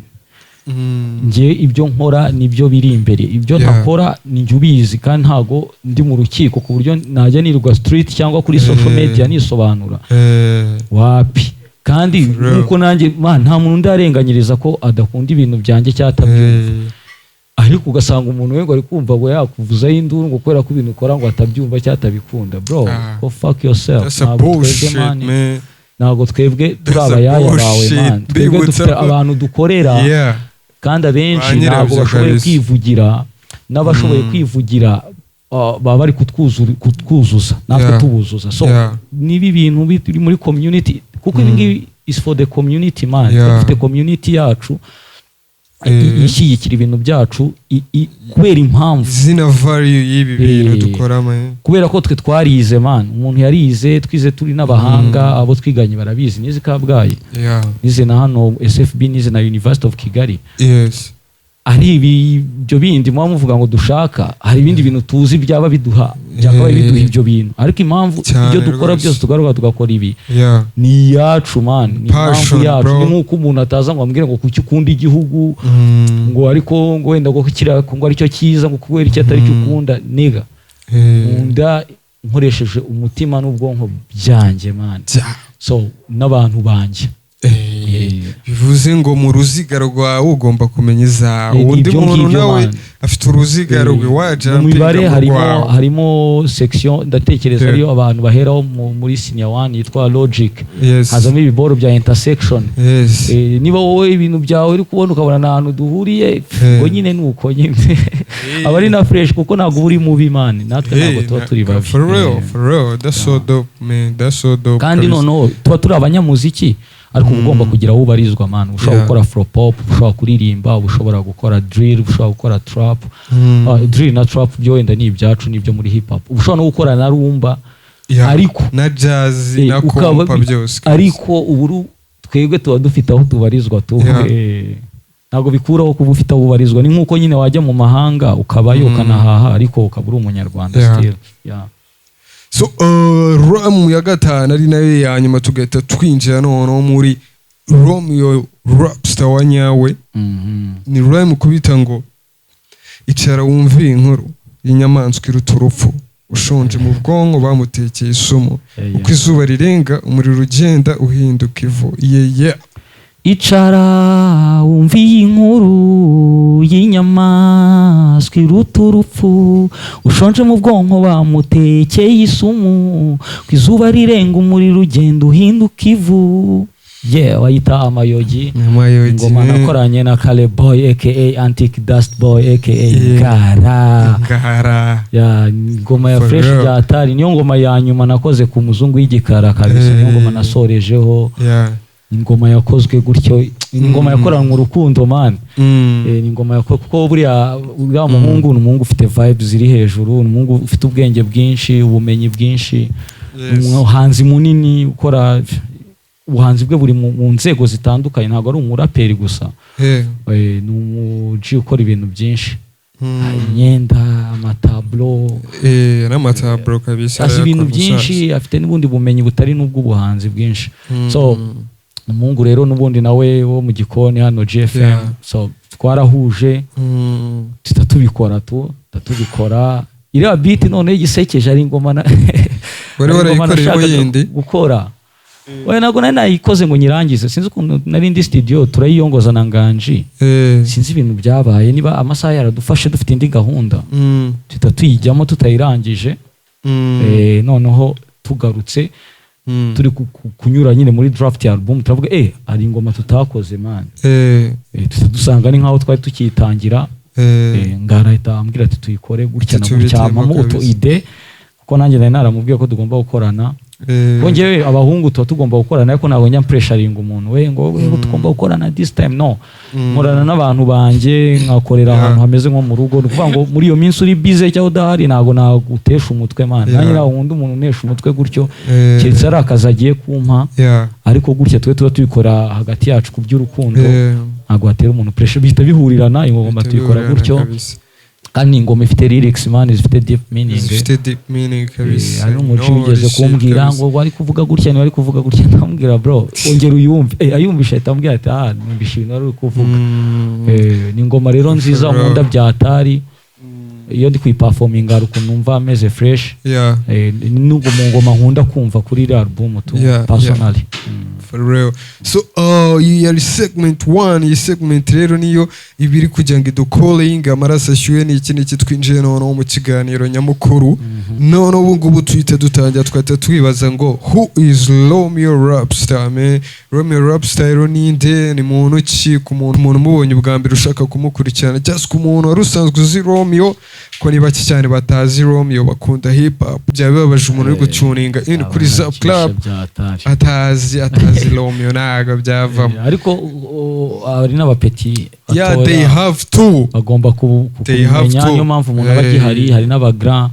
Njye ibyo nkora nibyo biri imbere, ibyo ntakora ni njye ubizi, kandi ntago ndi mu rukiko ku buryo najya nirirwa street cyangwa kuri social media nisobanura." Wapi. Kandi For real. nkuko nanjye, man, nta muntu ndarenganyiriza ko adakunda ibintu byanjye cyangwa atabyumva, ariko ugasanga umuntu we ngo ari kumva ngo yakuvuzaho induru ngo kubera ko ibintu ukora ngo atabyumva cyangwa atabikunda. Bro, Ah. go fuck yourself. That's a Ntabwo twebwe, bullshit, man, man. ntabwo twebwe turi That's a abayaya bawe, bullshit. man. Twebwe Bibutsa dufite abantu dukorera, kandi abenshi Ba nyirabyo ntabwo bashoboye kabisa. kwivugira, n'abashoboye kwivugira baba bari kutwuzuza natwe tubuzuza. So niba ibintu biri muri community, kuko ibi ngibi is for the community, man. Dufite community yacu ishyigikira ibintu byacu kubera impamvu Izina value y'ibi bintu dukora, man. Kubera ko twe twarize, man, umuntu yarize, twize turi n'abahanga, abo twiganye barabizi. Nize Kabgayi, nize na hano SFB, nize na University of Kigali. Ari ibyo bindi muba muvuga ngo dushaka, hari ibindi bintu tuzi byaba biduha, byakabaye biduha ibyo bintu, ariko impamvu Cyane ibyo dukora rwose. byose tugaruka tugakora ibi, ni iyacu, man, ni impamvu Passion, yacu. bro. Ni nk'uko umuntu ataza ngo ambwire ngo kuki ukunda igihugu, ngo ariko ngo wenda ngo kiriya ngo aricyo cyiza, ngo kubera icyo atari cyo ukunda. Niga nkunda nkoresheje umutima n'ubwonko byanjye, man, so n'abantu banjye. Bivuze ngo mu ruziga rwawe ugomba kumenya izawe. Ni Undi ibyo muntu ngibyo, nawe man. afite uruziga rwe, waja Mu mibare mpiga mu harimo rwawe. harimo section, ndatekereza ariyo abantu baheraho muri senior one, yitwa logic. Hazamo ibiboro bya intersection. Niba wowe ibintu byawe uri kubona ukabona nta hantu duhuriye, ngo nyine ni uko nyine aba ari na fresh, kuko ntabwo uba uri mubi, man, natwe ntabwo tuba turi babi. For real, for real, that's so dope, man, that's so dope Kandi kabisa. noneho tuba turi abanyamuziki, ariko uba ugomba kugira aho ubarizwa, man. Ushobora gukora afro pop, ushobora kuririmba, uba ushobora gukora drill, ushobora gukora trap. Drill na trap byo wenda ni ibyacu, nibyo muri hip hop. Uba ushobora no gukora na rumba, ariko na jazz, na kompa, byose. Ariko ubu twebwe tuba dufite aho tubarizwa tu. Ntabwo bikuraho kuba ufite aho ubarizwa. Ni nk'uko nyine wajya mu mahanga ukabayo, ukanahaha, ariko ukaba uri Umunyarwanda still. Yeah. So rhyme ya gatanu, ari nayo ya nyuma, tugahita twinjira noneho muri Romeo Rapstar wa nyawe. Ni rhyme kubita ngo icara wumve iyi nkuru y'inyamaswa iruta urupfu, ushonje mu bwonko bamutekeye isumu, uko izuba rirenga umuriro ugenda uhinduka ivu. Ye. Icara wumve iyi nkuru y'inyamaswa iruta urupfu, ushonje mu bwonko bamutekeye isumu, ku izuba rirenga umuriro ugenda uhinduka ivu. Yeah, wayita Amayogi. Amayogi. Ingoma nakoranye na Kale Boy aka Antique Dust Boy aka Ngara. Ngara. Ya, ingoma ya For fresh real. bya atari. Niyo ngoma ya nyuma nakoze ku muzungu w'igikara kabisa. Niyo ngoma nasorejeho. Ingoma yakozwe gutyo, ingoma yakoranwe urukundo, man. Ni ingoma kuko buriya uriya muhungu ni umuhungu ufite vibes ziri hejuru, ni umuhungu ufite ubwenge bwinshi, ubumenyi bwinshi. Umuhanzi munini ukora ubuhanzi bwe buri mu nzego zitandukanye, ntabwo ari umuraperi gusa. Ni umuji ukora ibintu byinshi, imyenda, amatablo. N'amatablo kabisa. Azi ibintu arayakora byinshi umusaza. Afite n'ubundi bumenyi butari n'ubw'ubuhanzi bwinshi. So umuhungu rero n'ubundi nawe wo mu gikoni hano GFM. So twarahuje, tuhita tubikora tu, tuhita tubikora iriya beat. Noneho igisekeje, ari ingoma na Wari ari ingoma warayikoreye nashakaga yindi? gukora. Oya, ntabwo nari nayikoze ngo nyirangize. Sinzi ukuntu nari ndi studio turayiyongoza na Nganji. Sinzi ibintu byabaye, niba amasaha yaradufashe dufite indi gahunda, tuhita tuyijyamo tutayirangije. Noneho tugarutse, turi kunyura nyine muri draft ya album, turavuga hari ingoma tutakoze, man. Tuhita dusanga ni nkaho twari tukiyitangira. Ngara ahita ambwira ati tuyikore gutya na gutya, Tubitemo ampamo utu kabisa. idée, kuko nanjye nari naramubwiye ko tugomba gukorana. Kuko njyewe abahungu tuba tugomba gukorana, ariko ntabwo njya mpressuringa umuntu we ngo we ngo tugomba gukorana this time, no. Nkorana n'abantu banjye, nkakorera ahantu hameze nko mu rugo. Ni ukuvuga ngo muri iyo minsi uri busy cyangwa udahari, ntabwo nagutesha umutwe, man. Nanjye ntabwo nkunda umuntu unesha umutwe gutyo, keretse ari akazi agiye kumpa. Ariko gutya twe tuba tubikora hagati yacu ku by'urukundo, ntabwo hatera umuntu pressure. Bihita bihurirana, ingoma Bihita tuyikora bihurirana gutyo. kabisa. Kandi ni ingoma ifite lyrics, man, zifite deep meaning. Zifite deep meaning kabisa. Hari n'umuci No wigeze shit kumbwira kabisa. ngo wari kuvuga gutya, ni wari kuvuga gutya. Ndamubwira: "Bro, ongera uyumve." Ayumvisha ahita ambwira ati: "Ah, numvisha ibintu wari uri kuvuga." Ni ingoma rero nziza Bro. nkunda bya atari. Iyo ndi kuyiperforminga hari ukuntu numva ameze fresh. Nubwo mu ngoma nkunda kumva kuri iriya album tu, personally. For real. So iyi yari segment 1. Iyi segment rero niyo iba iri kugira ngo idukolinge amaraso ashyuhe. Ni iki n'iki, twinjiye noneho mu kiganiro nyamukuru. Noneho ubu ngubu tuhita dutangira, twahita twibaza ngo who is Romeo Rapstar, man? Romeo Rapstar rero ninde? Ni muntu ki ku muntu umubonye ubwa mbere ushaka kumukurikirana, cyangwa se ku muntu wari usanzwe uzi Romeo, ko ni bake cyane batazi Romeo bakunda hip hop? Byaba bibabaje umuntu uri gutuninga in kuri Zap Club Bya atari. atazi Romeo, ntabwo byavamo. Ariko hari n'abapeti Yeah, batoya they have to. bagomba They have kubimenya. to. Niyo mpamvu umuntu aba agihari. Hari n'abagra,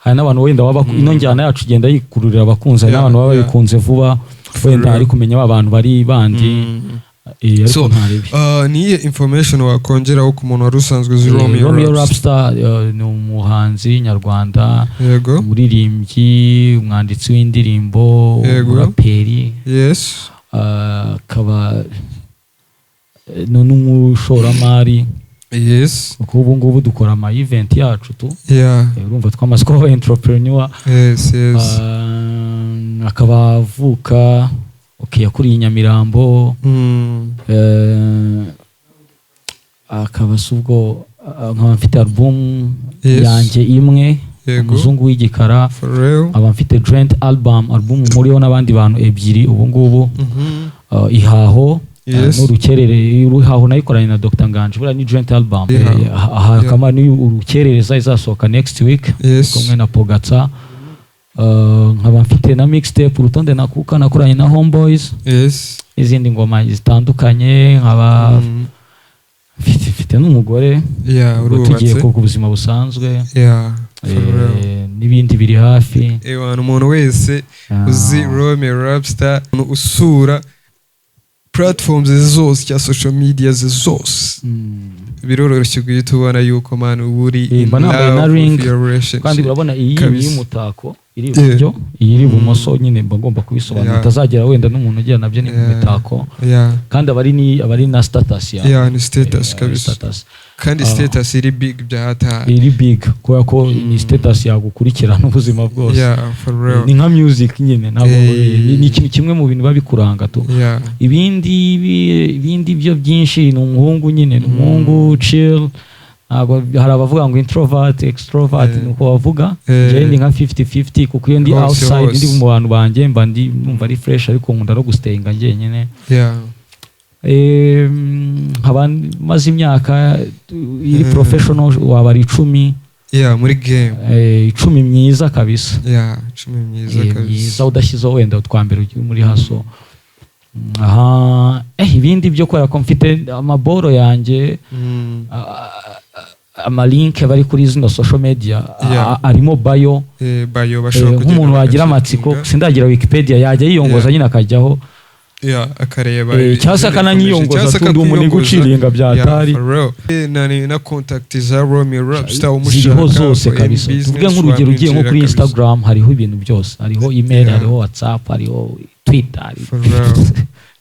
hari n'abantu wenda baba ino njyana yacu igenda yikururira abakunzi, hari n'abantu baba babikunze vuba, wenda real. ari kumenya ba bantu bari bandi. Ariko So, ntaribi. Niye information wakongeraho ku muntu wari usanzwe uzi Romeo Romeo Rapstar? Rapstar ni umuhanzi nyarwanda, umuririmbyi, umwanditsi w'indirimbo, umuraperi, akaba n'umushoramari, kuko ubu ngubu dukora ama event yacu tu. Urumva twamaze kuba entrepreneur. Akaba avuka, okay, yakuriye i Nyamirambo. Akaba se ubwo nkaba mfite album yanjye imwe, Umuzungu w'Igikara. For real. Nkaba mfite joint album, album muriho n'abandi bantu ebyiri ubu ngubu, Ihaho n'Urukerere. Ihaho nayikoranye na Dr Nganji, buriya ni joint album. Ihaho. Aha hakaba ni Urukerereza izasohoka next week, kumwe na Pogatsa. Nkaba mfite na mixtape Urutonde Nakuka nakoranye na Homeboys n'izindi ngoma zitandukanye. Nkaba mfite n'umugore. Ubwo tugiye Urubatse. ku buzima busanzwe, Yeah, for real. N'ibindi biri hafi. Ewana, umuntu wese uzi Romeo Rapstar, umuntu usura platforms zose cyangwa social media zose, biroroshye guhita ubona yuko, man, uba uri Eh, mba nambaye na ring, with your relationship. Kandi urabona iyi ni iy'umutako iri iburyo, iyi iri ibumoso nyine mba ngomba kubisobanura, utazagera wenda n'umuntu ugira nabyo ni imitako, kandi aba ari na status yawe. Yeah, ni status Eh, kabisa. Status. Kandi status iri big bya hatari. Iri big kubera ko ni status yagukurikirana ubuzima bwose. Yeah, for real. Ni nka music nyine, ntabwo ni ikintu kimwe mu bintu biba bikuranga tu. Ibindi byo byinshi, ni umuhungu nyine, ni umuhungu chill. Ntabwo hari abavuga ngo introvert, extrovert, ni uko bavuga. Njyewe ndi nka 50-50, kuko iyo ndi Hose, outside, hose. ndi mu bantu banjye, mba ndi numva ari fresh, ariko nkunda no gustayinga njyenyine. Nkaba maze imyaka iri professional waba ari 10. Yeah, muri game. 10 myiza kabisa. Yeah, 10 myiza kabisa. Myiza, udashyizeho wenda utwa mbere ugiye muri haso. Aha, ibindi byo kubera ko mfite amaboro yanjye, amalink bari kuri zino social media, arimo bio. Bio bashobora kugenda Nk'umuntu wagira amatsiko, bagachekinga. sindagira Wikipedia, yajya yiyongoza nyine akajyaho. Yeah, akareba Cyangwa se izindi akananyiyongoza, information. Cyangwa se tundi umuniga akakwiyongoza. uciringa bya Yeah, atari. for real. Na contact za Romeo Rapstar umushaka Ziriho zose for any kabisa. business, Tuvuge nk'urugero, ugiye nko kuri wamwinjira kabisa. Instagram, hariho ibintu byose, hariho email, hariho WhatsApp, hariho Twitter, For real.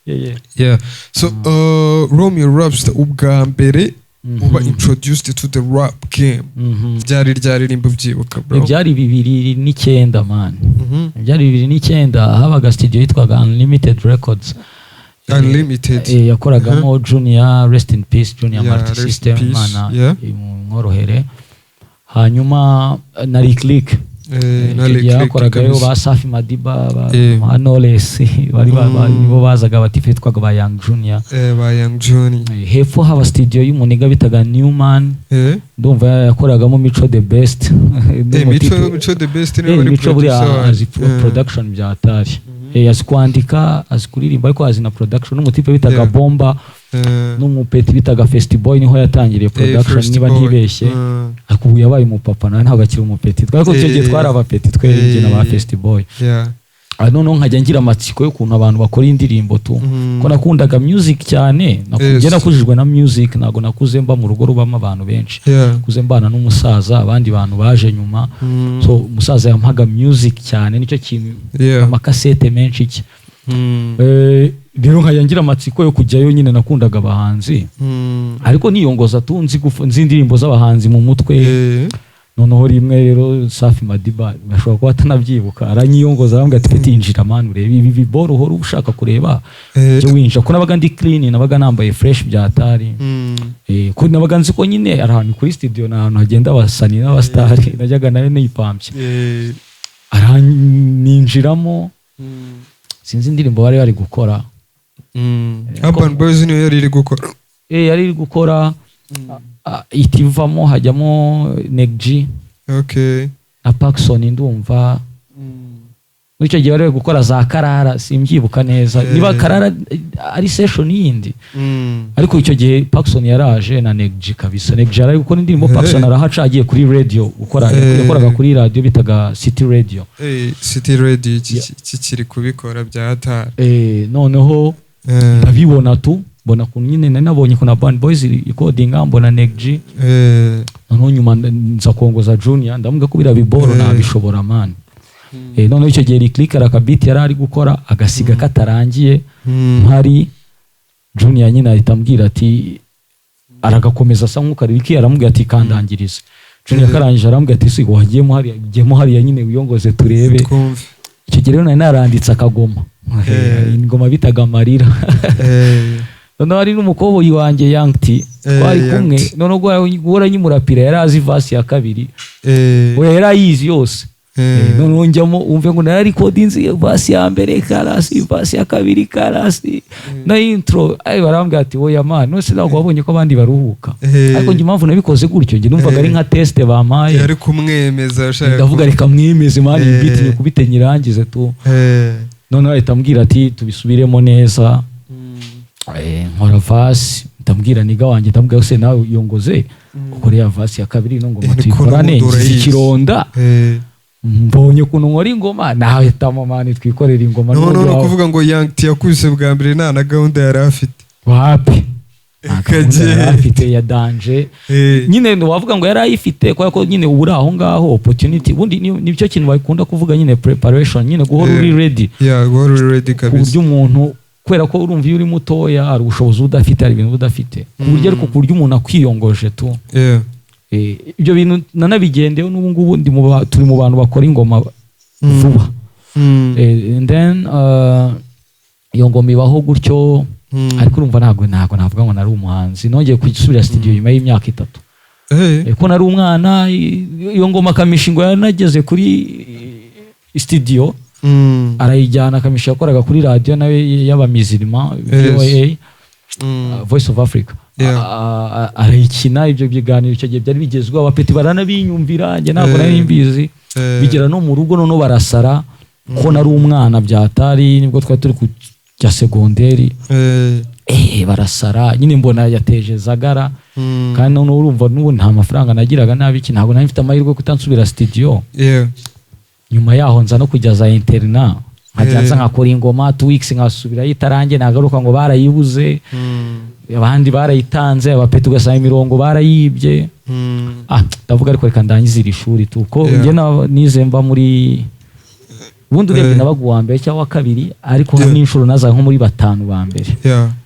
Yeah. Yeah. So, Romeo Rapstar, ubwa mbere uba introduced to the rap game, byari ryaririmba ubyibuka, bro? Byari 2009, man. Byari 2009, habaga studio yitwaga Unlimited Records. Unlimited. Yakoragamo Junior, rest in peace Junior, Yeah, Multi rest in System. peace. Imana imworohere. Hanyuma na Lick Lick. Na Icyo Lick gihe Lick hakoragayo kabisa. ba Safi Madiba, ba ba Knowless, bari nibo bazaga, batife yitwaga ba Young Junior. Ba Young Johnny. Hepfo haba studio y'umuniga bitaga Newman. Ndumva yakoragamo Mico The Best. Mico The Best niwe wari Mico buriya producer. Azi production bya atari. Azi kwandika, azi kuririmba, ariko azi na production. N'umutipe bitaga Bomba, n'umupeti bitaga Festiboy, niho yatangiriye production, First niba Boy. ntibeshye. Ariko ubu yabaye umupapa, nawe ntabwo akiri umupeti, twari ko icyo gihe twari abapeti twebwe na ba Festiboy. Noneho nkajya ngira amatsiko y'ukuntu abantu bakora indirimbo tu, ko nakundaga music cyane. Njye nakujijwe na music, ntabwo nakuze mba mu rugo rubamo abantu benshi. Nakuze mbana n'umusaza, abandi bantu baje nyuma. So umusaza yampaga music cyane, nicyo kintu, amakasete menshi iki. Rero nkajya ngira amatsiko yo kujyayo nyine, nakundaga abahanzi, ariko niyongoza tu, nzi indirimbo z'abahanzi mu mutwe. Noneho rimwe rero Safi Madiba, ashobora kuba atanabyibuka, aranyiyongoza, arambwira ati: "Peti, injira man, urebe ibi biboro uhora ushaka kureba, jya winjira." Ko nabaga ndi clean, nabaga nambaye fresh bya atari. Ko nabaga nzi ko nyine ari ahantu kuri studio, ni ahantu hagenda abasani n'abasitari, najyaga nayo nipampye. Araninjiramo, sinzi indirimbo bari bari gukora. Urban Boys niyo yari iri gukora. Yari iri gukora, itivamo hajyamo Neg G na Pacson. Ndumva muri icyo gihe bari bari gukora za Karara, simbyibuka neza niba Karara ari session yindi, ariko icyo gihe Pacson yaraje na Neg G kabisa. Neg G yari gukora indirimbo, Pacson arahaca agiye kuri radio gukora. Yakoraga kuri radio bitaga City Radio. City Radio kikiri kubikora bya hatari. Noneho ndabibona tu. Mbona ukuntu nyine nari nabonye ukuntu Urban Boys recordinga, mbona Neg G. Noneho nyuma nza kongoza Junior, ndamubwira ko biriya biboro nabishobora, man. Noneho icyo gihe Lick Lick hari akabeat yari ari gukora, agasiga katarangiye. Mpari, Junior nyine ahita ambwira ati aragakomeza, asa nk'ukari. Lick aramubwira ati: "Kandangirize." Junior akarangije, arambwira ati: "Si wagiyemo hariya, giyemo hariya nyine wiyongoze turebe." Twumve. Icyo gihe rero nari naranditse akagoma, ingoma bitaga Amarira. Noneho hari n'umukoboyi wanjye Young T, twari Young kumwe. T. Noneho guhora nyimurapira, yari azi verse ya kabiri. Oya, yari ayizi yose. Noneho njyamo, wumve ngo nararikodinze verse ya mbere, chorus, verse ya kabiri, chorus na intro. Ay, barambwira ati: "Oya man, none se ntabwo wabonye ko abandi baruhuka?" Ariko njye impamvu nabikoze gutyo, njye numvaga ari nka test bampaye. Yari kumwemeza ashaka. Ndavuga: "Reka mwemeze, man, iyi beat nyikubite nyirangize tu." Noneho ahita ambwira ati: "Tubisubiremo neza." Nkora verse, ndambwira nigga wanjye, ndambwira se nawe yongoze ukore ya verse ya kabiri, ino ngoma Niko tuyikorane. n'ubundi Ngize urayizi. ikironda, mbonye ukuntu nkora ingoma, nawe tamo man, twikorera ingoma. No, n'ubundi no kuvuga ngo Young T yakubise bwa mbere nta na gahunda yari afite. Wapi. Nta gahunda Kage. yari afite ya danger. Nyine wavuga ngo yari ayifite, kubera ko nyine uba uri aho ngaho, opportunity ubundi nicyo kintu bakunda kuvuga nyine, preparation nyine, guhora uri ready. Yeah, guhora uri ready Ku kabisa. buryo umuntu, kubera ko urumva iyo uri mutoya hari ubushobozi uba udafite, hari ibintu uba udafite, ku buryo, ariko ku buryo umuntu akwiyongoje tu. Ibyo bintu nanabigendeyeho n'ubu ngubu turi mu bantu bakora ingoma vuba. And then iyo ngoma ibaho gutyo. Ariko urumva ntabwo navuga ngo nari umuhanzi. Nongeye gusubira studio nyuma y'imyaka 3. Ko nari umwana, iyo ngoma Kamishi ngo yanageze kuri studio, arayijyana. Kamishi yakoraga kuri radiyo nawe y'abamizirima, VOA, Voice of Africa. Arayikina ibyo biganiro, icyo gihe byari bigezweho, abapeti baranabinyumvira, njye ntabwo nari mbizi. Bigera no mu rugo, noneho barasara ko nari umwana byatari, nibwo twari turi kujya segonderi. Barasara nyine, mbona yateje zagara. Kandi noneho urumva n'ubu nta mafaranga nagiraga nabi iki, ntabwo nari mfite amahirwe yo kutansubira studio. Nyuma yaho nza no kujya za internat, nkajya nza nkakora ingoma 2 weeks, nkasubirayo itarangiye, nagaruka ngo barayibuze, abandi barayitanze, abapeti ugasanga imirongo barayibye. Ah, ndavuga ariko reka ndangize iri shuri tu, ko njye nize mva muri, ubundi urebye nabaga uwa mbere cyangwa uwa kabiri, ariko n'inshuro nazaga nko muri batanu ba mbere,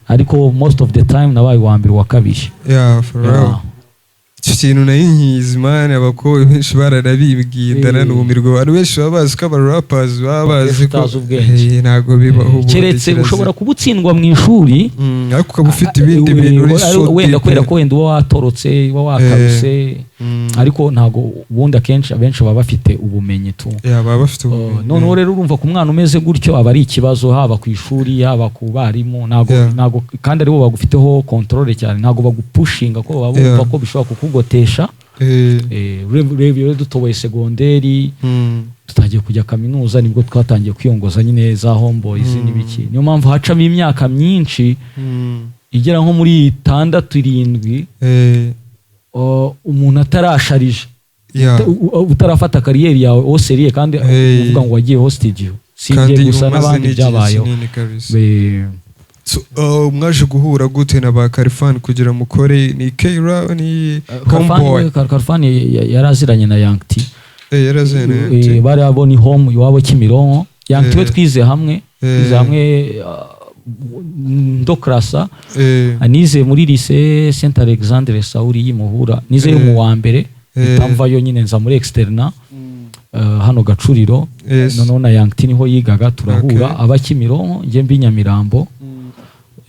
ariko most of the time nabaye uwa mbere, uwa kabiri. Yeah, for real. Icyo kintu nayo nkizi, man, abakobwa benshi baranabibwiye, ndananumirwa. Abantu benshi baba bazi ko aba rappers baba bazi ko Utazi ubwenge. Ntabwo bibaho ubundi, Keretse kirazira. ushobora kuba utsindwa mu ishuri, Ariko ukaba ufite ibindi bintu uri so wenda deep. Kubera ko wenda uba watorotse, uba wakaruse, ariko ntabwo ubundi akenshi abenshi baba bafite ubumenyi tu. Yeah, baba bafite ubumenyi. Noneho rero urumva ku mwana umeze gutyo aba ari ikibazo, haba ku ishuri, haba ku barimu, ntabwo ntabwo kandi aribo bagufiteho contrôle cyane, ntabwo bagupushinga ko baba bumva ko bishobora kukugotesha. Ureba iyo dutoboye segonderi, tutangiye kujya kaminuza, nibwo twatangiye kwiyongoza nyine za homeboys n'ibiki. Niyo mpamvu hacamo imyaka myinshi igera nko muri 6, 7, umuntu atarasharije, utarafata carrière yawe au sérieux, kandi uvuga ngo wagiyeho studio, si Kandi njye gusa, umaze n'abandi n'igihe byabayeho. kinini kabisa. So, mwaje guhura gute na ba Khalfan kugira mukore ni Keira ni Homeboy? Khalfan yari aziranye na Young T. Yaraziranye na Young T. Bari abo ni home iwabo Kimironko. Young T we twize hamwe, twize hamwe, ndokrasa. Nize muri lycée Saint Alexandre Sauri y'Imuhura, nize yo mu wa mbere, itamvayo nyine nza muri externat hano Gacuriro. Noneho na Young T niho yigaga, turahura, aba Kimironko, njye mbi Nyamirambo.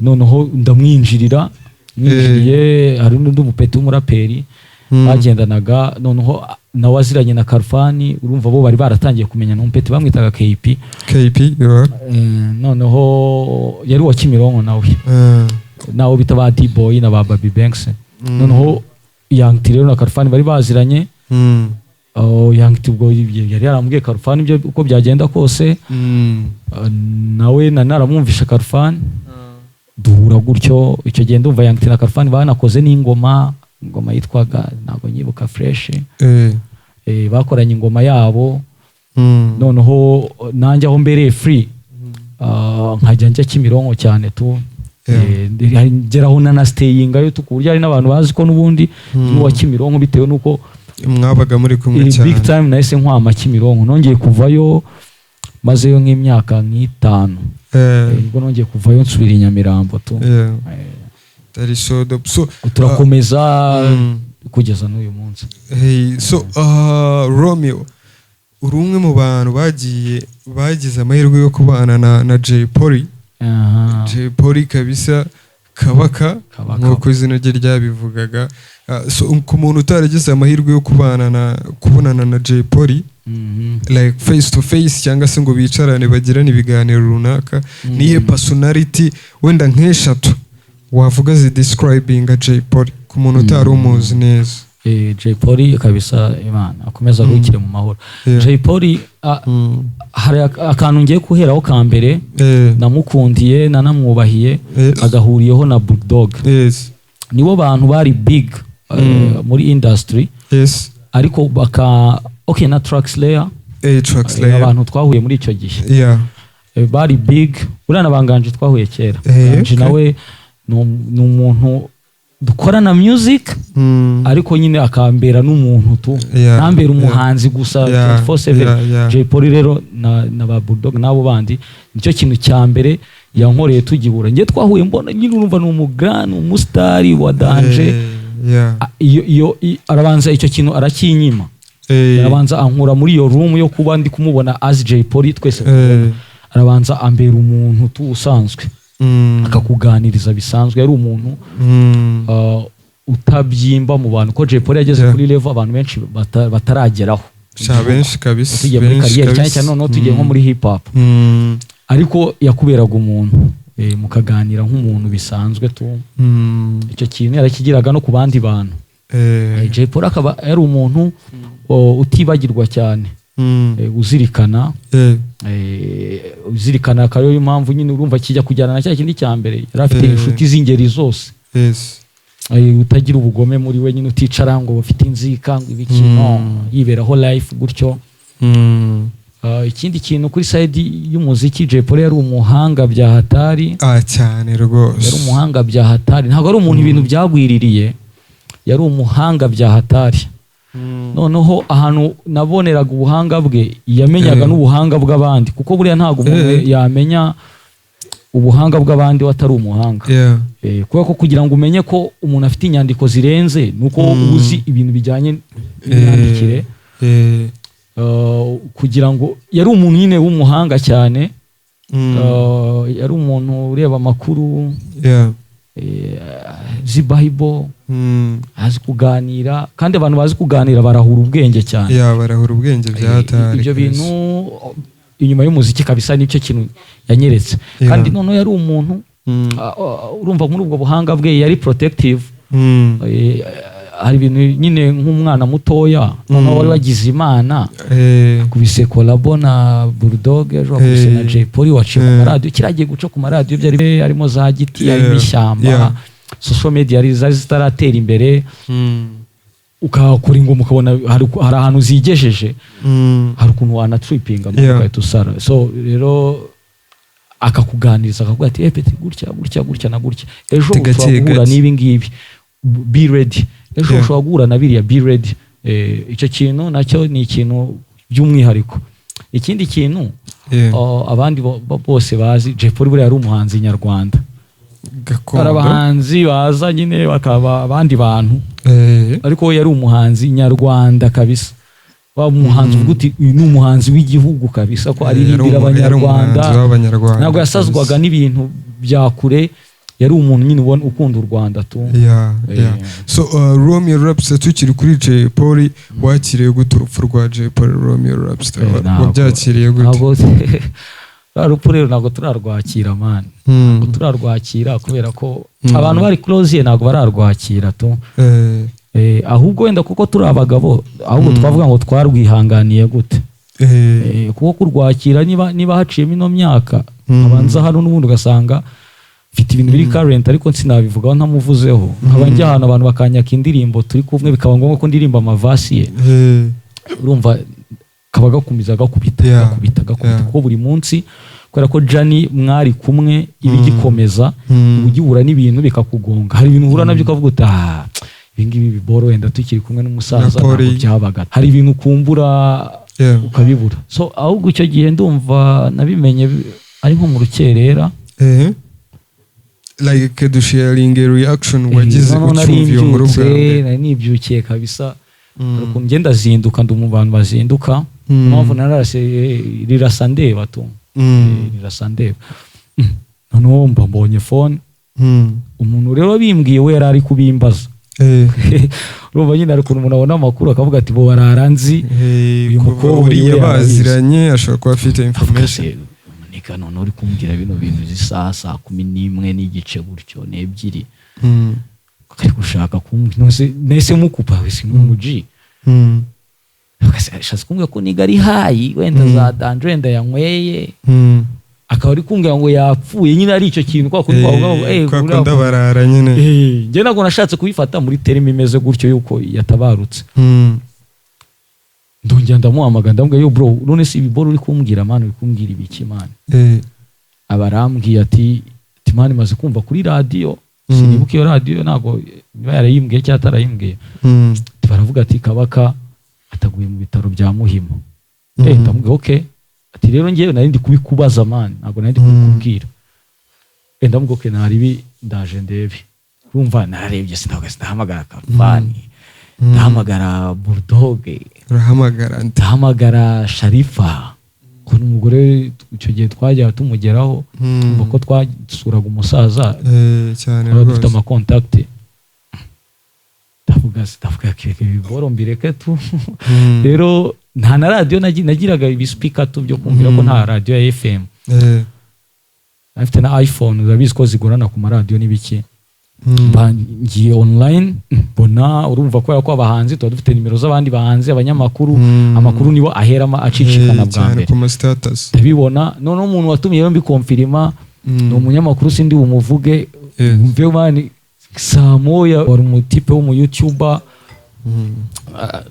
Noneho ndamwinjirira, mwinjiriye hari n'undi mupeti w'umuraperi bagendanaga, noneho nawe aziranye na Khalfan. Urumva bo bari baratangiye kumenya, n'umupeti bamwitaga KP. KP, yeah. Noneho yari uwa Kimironko nawe, nawe bita ba D-Boy na ba Baby Banks. Noneho Young T rero na Khalfan bari baziranye. Oh, Young T ubwo yari yarambwiye Khalfan ibyo uko byagenda kose. Nawe na naramwumvisha Khalfan, duhura gutyo. Icyo gihe ndumva Young T na Khalfan banakoze n'ingoma, ingoma yitwaga, ntabwo nyibuka fresh. Bakoranye ingoma yabo. Noneho nanjye aho mbereye free, nkajya njya Kimironko cyane tu. Ngeraho nanasiteyingayo tu, ku buryo hari n'abantu bazi ko n'ubundi n'uwa Kimironko, bitewe n'uko mwabaga muri kumwe iri cyane. Big time. Nahise nkwama Kimironko, nongeye kuvayo mazeyo nk'imyaka nk'itanu. Nibwo nongeye kuvayo nsubira i Nyamirambo tu. That is so dope. So Turakomeza kugeza n'uyu munsi. Hey, so Romeo, uri umwe mu bantu bagiye bagize amahirwe yo kubana na Jay Polly. Jay Polly kabisa, Kabaka. Kabaka. Nk'uko izina rye ryabivugaga. So ku muntu utaragize amahirwe yo kubana na kubonana na Jay Polly like face to face, cyangwa se ngo bicarane bagirane ibiganiro runaka, nihe personality wenda nk'eshatu wavuga zidescribinga Jay Polly ku muntu utari umuzi neza? Jay Polly kabisa, Imana akomeza aruhukire mu mahoro. Jay Polly, hari akantu ngiye guheraho ka mbere namukundiye, nanamwubahiye, agahuriyeho na Bulldog. Nibo bantu bari big muri industry, ariko baka, okay, na Trackslayer. Trackslayer. Abantu twahuye muri icyo gihe bari big. Buriya na Banganje twahuye kera. Nganji nawe ni umuntu dukorana music, ariko nyine akambera n'umuntu tu, ntambera umuhanzi gusa 24/7. Jay Polly rero na ba Bulldog n'abo bandi, nicyo kintu cya mbere yankoreye tugihura. Njye twahuye mbona nyine, urumva, ni umugran, umusitari wa danger. Iyo arabanza icyo kintu arakinyima. Arabanza ankura muri iyo room yo kuba ndi kumubona as Jay Polly twese tubona. Arabanza ambera umuntu tu usanzwe, akakuganiriza bisanzwe. Yari umuntu utabyimba mu bantu, ko Jay Polly yageze kuri level abantu benshi batarageraho. Sha, benshi kabisa. Tugiye muri Benshi kariyeri cyane kabisa. cyane noneho tugiye nko muri hip hop, ariko yakuberaga umuntu, mukaganira nk'umuntu bisanzwe tu. Icyo kintu yarakigiraga no ku bandi bantu. Jay Polly akaba yari umuntu utibagirwa cyane, uzirikana, uzirikana. Akaba ariyo mpamvu nyine urumva kijya kujyana na cya kindi cya mbere, yari afite inshuti z'ingeri zose. Utagira ubugome muri we nyine, uticara ngo bafite inzika ngo ibiki, no yiberaho life gutyo. Ikindi kintu kuri side y'umuziki, Jay Polly yari umuhanga bya hatari. Ah, cyane rwose. Yari umuhanga bya hatari, ntabwo ari umuntu ibintu byagwiririye, yari umuhanga bya hatari. Noneho ahantu naboneraga ubuhanga bwe, yamenyaga n'ubuhanga bw'abandi, kuko buriya ntabwo umuntu yamenya ubuhanga bw'abandi we atari umuhanga. Kubera ko kugira ngo umenye ko umuntu afite inyandiko zirenze ni uko uba uzi ibintu bijyanye n'imyandikire. Kugira ngo yari umuntu nyine w'umuhanga cyane. Yari umuntu ureba amakuru, azi Bible, azi kuganira, kandi abantu bazi kuganira barahura ubwenge cyane. Yeah, barahura ubwenge bya hatari Ibyo kabisa. bintu inyuma y'umuziki kabisa nicyo kintu yanyeretse. Kandi noneho yari umuntu, urumva, muri ubwo buhanga bwe yari protective. Hari ibintu nyine nk'umwana mutoya noneho wari wagize Imana, kubise collabo na Bulldog, ejo wakubise na Jay Polly, waciye ku maradiyo, kiragiye guca ku maradiyo, byari harimo za giti, harimo ishyamba, social media zari zitaratera imbere, ukakora ingoma ukabona hari ahantu zigejeje, hari ukuntu wanatripinga ugahita usara. So rero akakuganiriza, akakuvuga ati: "Eh, Petit, gutya gutya gutya na gutya, ejo Gake ushobora guhura gake. n'ibi ngibi, be ready, ejo ushobora guhura na biriya, be ready." Icyo kintu nacyo ni ikintu by'umwihariko. Ikindi kintu, abandi bose bazi, Jay Polly buriya yari umuhanzi nyarwanda. Hari Gakondo. abahanzi baza nyine bakaba abandi bantu, ariko we yari umuhanzi nyarwanda kabisa, wa muhanzi uvuga uti: "Uyu ni umuhanzi w'igihugu kabisa," ko aririmbira Yari abanyarwanda. umuhanzi w'abanyarwanda Ntabwo yasazwaga kabisa. n'ibintu bya kure, yari umuntu nyine ubona ukunda u Rwanda tu. So Romeo Rapstar, tukiri kuri Jay Polly, wakiriye gute urupfu rwa Jay Polly, Romeo Rapstar? Wabyakiriye gute? Ntabwo rwa rupfu rero ntabwo turarwakira, man. Ntabwo turarwakira kubera ko abantu bari close ye ntabwo bararwakira tu. Ahubwo wenda kuko turi abagabo, ahubwo twavuga ngo twarwihanganiye gute. Kuko kurwakira, niba haciyemo ino myaka, abanza hano n'ubundi ugasanga mfite ibintu biri current, ariko sinabivugaho ntamuvuzeho, nkaba njya ahantu abantu bakanyaka indirimbo turi kumwe, bikaba ngombwa ko ndirimba amaverse ye, urumva kaba gakumiza gakubita, gakubita, gakubita, kuko buri munsi Kubera ko journey mwari kumwe iba igikomeza, uba ugihura n'ibintu bikakugonga. Hari ibintu uhura nabyo ukavuga uti: "Ah, ibi ngibi biboro wenda tukiri kumwe n'umusaza Na ntabwo Polly. byabaga." Hari ibintu ukumbura ukabibura. So ahubwo icyo gihe ndumva nabimenye ari nko mu rukerera. Like dusharing reaction wagize Noneho nari ucyumva iyo nkuru bwa mbyutse, mbere. nari nibyukiye kabisa. Hari ukuntu ngenda zinduka, ndi mu bantu bazinduka. Impamvu nararase, rirasa ndeba tu. Rirasa ndeba. Noneho mba mbonye phone. Umuntu rero bimbwiye, we yari ari kubimbaza. Urumva nyine hari ukuntu umuntu abona amakuru akavuga ati: "Bo barara nzi uyu kuva mukobwa uriya we arabizi." baziranye, ashobora kuba afite Avuga information. se, nika none uri kumbwira bino bintu z'isaha 11:30 gutyo, n'ebyiri, ari gushaka kumbwira nose nese mukupa wese nk'umuji. Ashatse kumbwira ko nigga ari high wenda za danger, wenda yanyweye, akaba ari kumbwira ngo yapfuye nyine. Ari icyo kintu kwa kundi twavuga ngo Kwa uriya kundi abarara nyine. Njye ntabwo nashatse kubifata muri terme imeze gutyo yuko yatabarutse. Ndongera ndamuhamagara, ndamubwira: "Yo bro, none se ibi bro uri kumbwira man, uri kumbwira ibiki man?" Aba arambwiye ati: "Man, maze kumva kuri radiyo." Sinibuka iyo radiyo, ntabwo niba yarayimbwiye cyangwa atarayimbwiye. Ati: "Baravuga ati Kabaka ataguye mu bitaro bya Muhima." Ndamubwira: "Okay." Ati: "Rero ngewe nari ndi kubikubaza man, ntabwo nari ndi kubikubwira." Ndamubwira: "Okay, naribi ndaje ndebe." Urumva nararebye, sinavuga, ndahamagara Karufani, ndahamagara Bulldog, Urahamagara nde? Ndahamagara Sharifa, ko n'umugore icyo gihe twajyaga tumugeraho. Umva ko twasuraga umusaza, Cyane twaba dufite rwose. ama contact. Ndavuga ibiboro mbireke tu. Rero nta na radiyo nagiraga, ibisipika tu byo kumvira ko nta radiyo ya FM. Afite na iPhone, urabizi ko zigorana ku maradiyo n'ibiki. Mba ngiye online, mbona, urumva kubera ko abahanzi tuba dufite nimero z'abandi bahanzi, abanyamakuru, amakuru nibo aheramo acicikana bwa Cyane mbere. ku ma status. Ndabibona. Noneho umuntu watumye rero mbikonfirima ni umunyamakuru, sindi bumuvuge. Mve man, saa moya, wari umutipe w'umu YouTuber.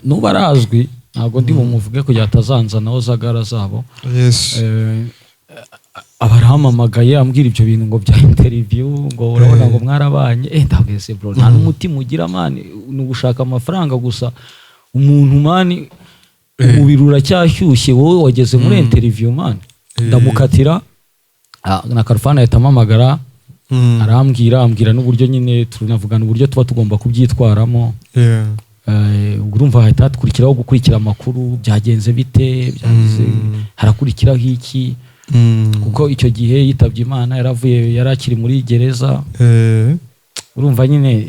Nubu arazwi, ntabwo ndi bumuvuge kugira atazanzanaho zagara zabo. Aba arahamamagaye ambwira ibyo bintu ngo bya interview, ngo urabona ngo mwarabanye. Ndabwese bro, nta n'umutima ugira man, ni ugushaka amafaranga gusa. Umuntu man, umubiri uracyashyushye, wowe wageze muri interview man. Ndamukatira. Na Karufani ahita ampamagara, arambwira, ambwira n'uburyo nyine tunavugana uburyo tuba tugomba kubyitwaramo. Ubwo urumva hahita hakurikiraho gukurikira amakuru, byagenze bite, byagize, harakurikiraho iki, kuko icyo gihe yitabye Imana yaravuye, yari akiri muri gereza. Urumva nyine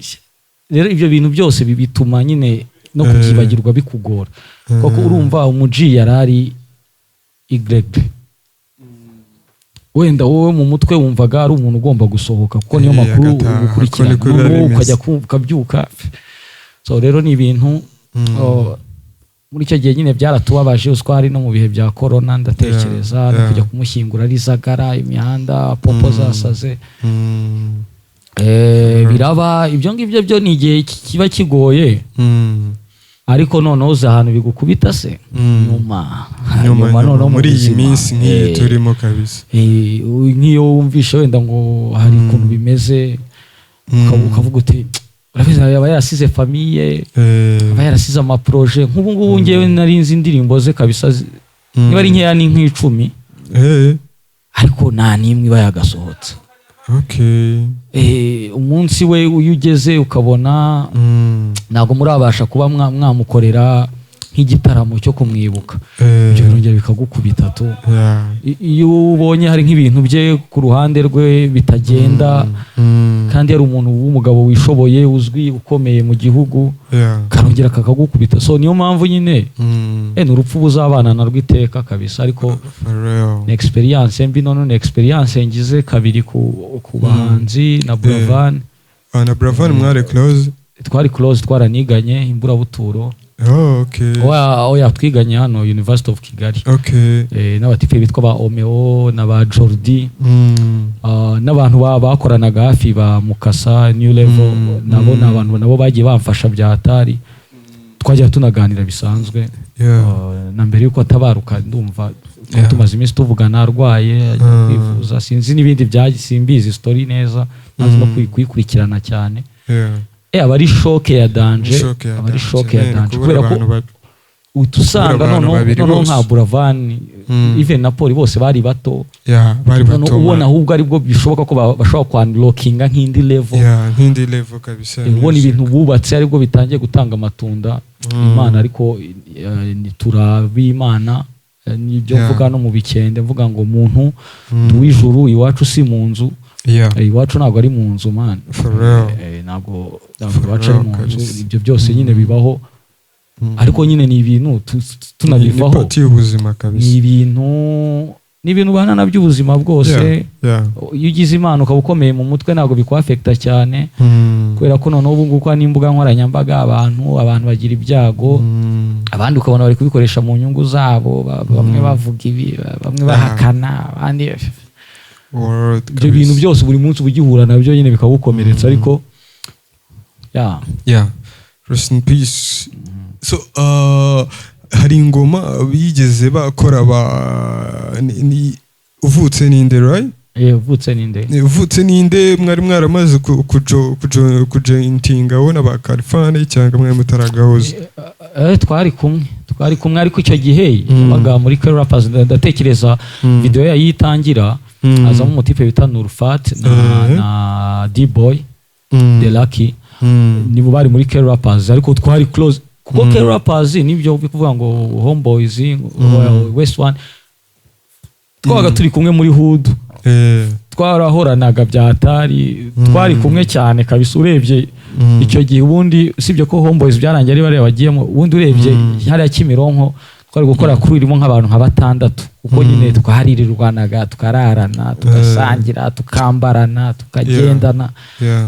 rero ibyo bintu byose bituma nyine no kubyibagirwa bikugora, kuko urumva umuji yari ari Y, wenda wowe mu mutwe wumvaga ari umuntu ugomba gusohoka, kuko niyo makuru agataha, ugukurikirana. ko niko biba Noneho bimeze. ukajya ukabyuka. So rero ni ibintu oh, muri icyo gihe nyine byaratubabaje, uziko hari no mu bihe bya corona, ndatekereza no kujya kumushyingura ari zagara, imihanda popo zasaze. Biraba ibyo ngibyo byo ni igihe kiba kigoye. Ariko noneho uzi ahantu bigukubita se? Nyuma. Nyuma, Nyuma noneho mu muri iyi buzima. minsi nk'iyi turimo kabisa. Nk'iyo wumvishe wenda ngo hari ukuntu bimeze, ukavuga uti: "Urabizi aba yarasize famille, aba yarasize ama projet." Nk'ubu ngubu ngewe nari nzi indirimbo ze kabisa, niba ari nkeya ni nk'icumi, ariko nta n'imwe iba yagasohotse. Umunsi we iyo ugeze ukabona ntabwo murabasha kuba mwamukorera nk'igitaramo cyo kumwibuka, ibyo birongera bikagukubita tu. Iyo ubonye hari nk'ibintu bye ku ruhande rwe bitagenda, kandi yari umuntu w'umugabo wishoboye, uzwi, ukomeye mu gihugu, karongera kakagukubita. So niyo mpamvu nyine ni urupfu buzabana narwo iteka kabisa, ariko For real. ni experience mbi. None ni experience ngize kabiri ku bahanzi na Buravan. Ah, na Buravan mwari close? Twari close, twaraniganye imburabuturo. Oh, okay. Oya, twiganye hano University of Kigali. N'abatipe bitwa ba Omeo na ba Jordi, n'abantu bakoranaga hafi ba Mukasa New Level, nabo ni abantu nabo bagiye bamfasha bya hatari. Twajya tunaganira bisanzwe. Na mbere yuko atabaruka, ndumva tumaze iminsi tuvugana, arwaye, ajya kwivuza, sinzi n'ibindi bya, simbizi story neza, ntazi no kuyikurikirana cyane. Aba ari shock ya danger. Shock ya Aba ari danger, shock ya man, danger kubura kubera ko abantu uhita usanga kubura abantu noneho babiri noneho bose. nka Buravan, even na Paul, bose bari bato. Yeah, bari Noneho bato, ubona man. ahubwo aribwo bishoboka ko bashobora kwa-unlockinga nk'indi level. Yeah, nk'indi level kabisa. Ubona Music. ibintu bubatse aribwo bitangiye gutanga amatunda. Imana ariko, ni turabimana, nibyo mvuga no mu bikende, mvuga ngo muntu ndi uw'ijuru, iwacu si mu nzu. Iwacu ntabwo ari mu nzu, man. For real. Ntabwo For iwacu ari real mu nzu. kabisa. Ibyo byose nyine bibaho, ariko nyine ni ibintu tunabivaho. Ni part y'ubuzima kabisa. Ni ibintu ubana nabyo ubuzima bwose. Iyo ugize Imana ukaba ukomeye mu mutwe, ntabwo bikwaffecta cyane, kubera ko noneho ubu ngubu n'imbuga nkoranyambaga, abantu bagira ibyago, abandi ukabona bari kubikoresha mu nyungu zabo, bamwe bavuga ibi, bamwe bahakana, abandi Word ibyo bintu kabisa. byose buri munsi uba ugihura nabyo nyine, bikagukomeretsa, ariko ya. Yeah, rest in peace. So hari ingoma bigeze bakora ba ni Uvutse Ninde, right? Uvutse Ninde. Ni Uvutse Ninde, mwari mwaramaze kujointinga wowe ba Kalifani cyangwa mwari mutaragahuza? Twari kumwe, ariko icyo gihe yabaga muri K Rappers. Ndatekereza video yayo yitangira hazamo umutipe bita Nurfat na, na D-Boy The Lucky. Nibo bari muri K Rappers, ariko twari close kuko K Rappers nibyo kuvuga ngo Homeboys, West One, twabaga turi kumwe muri hood. Twarahoranaga bya atari, twari kumwe cyane kabisa. Urebye icyo gihe, ubundi usibye ko Homeboys byarangiye ari bariya bagiyemo, ubundi urebye hariya Kimironko twari gukora kuri irimo nk'abantu nka batandatu, kuko nyine twaharirirwanaga, tukararana, tugasangira, tukambarana, tukagendana.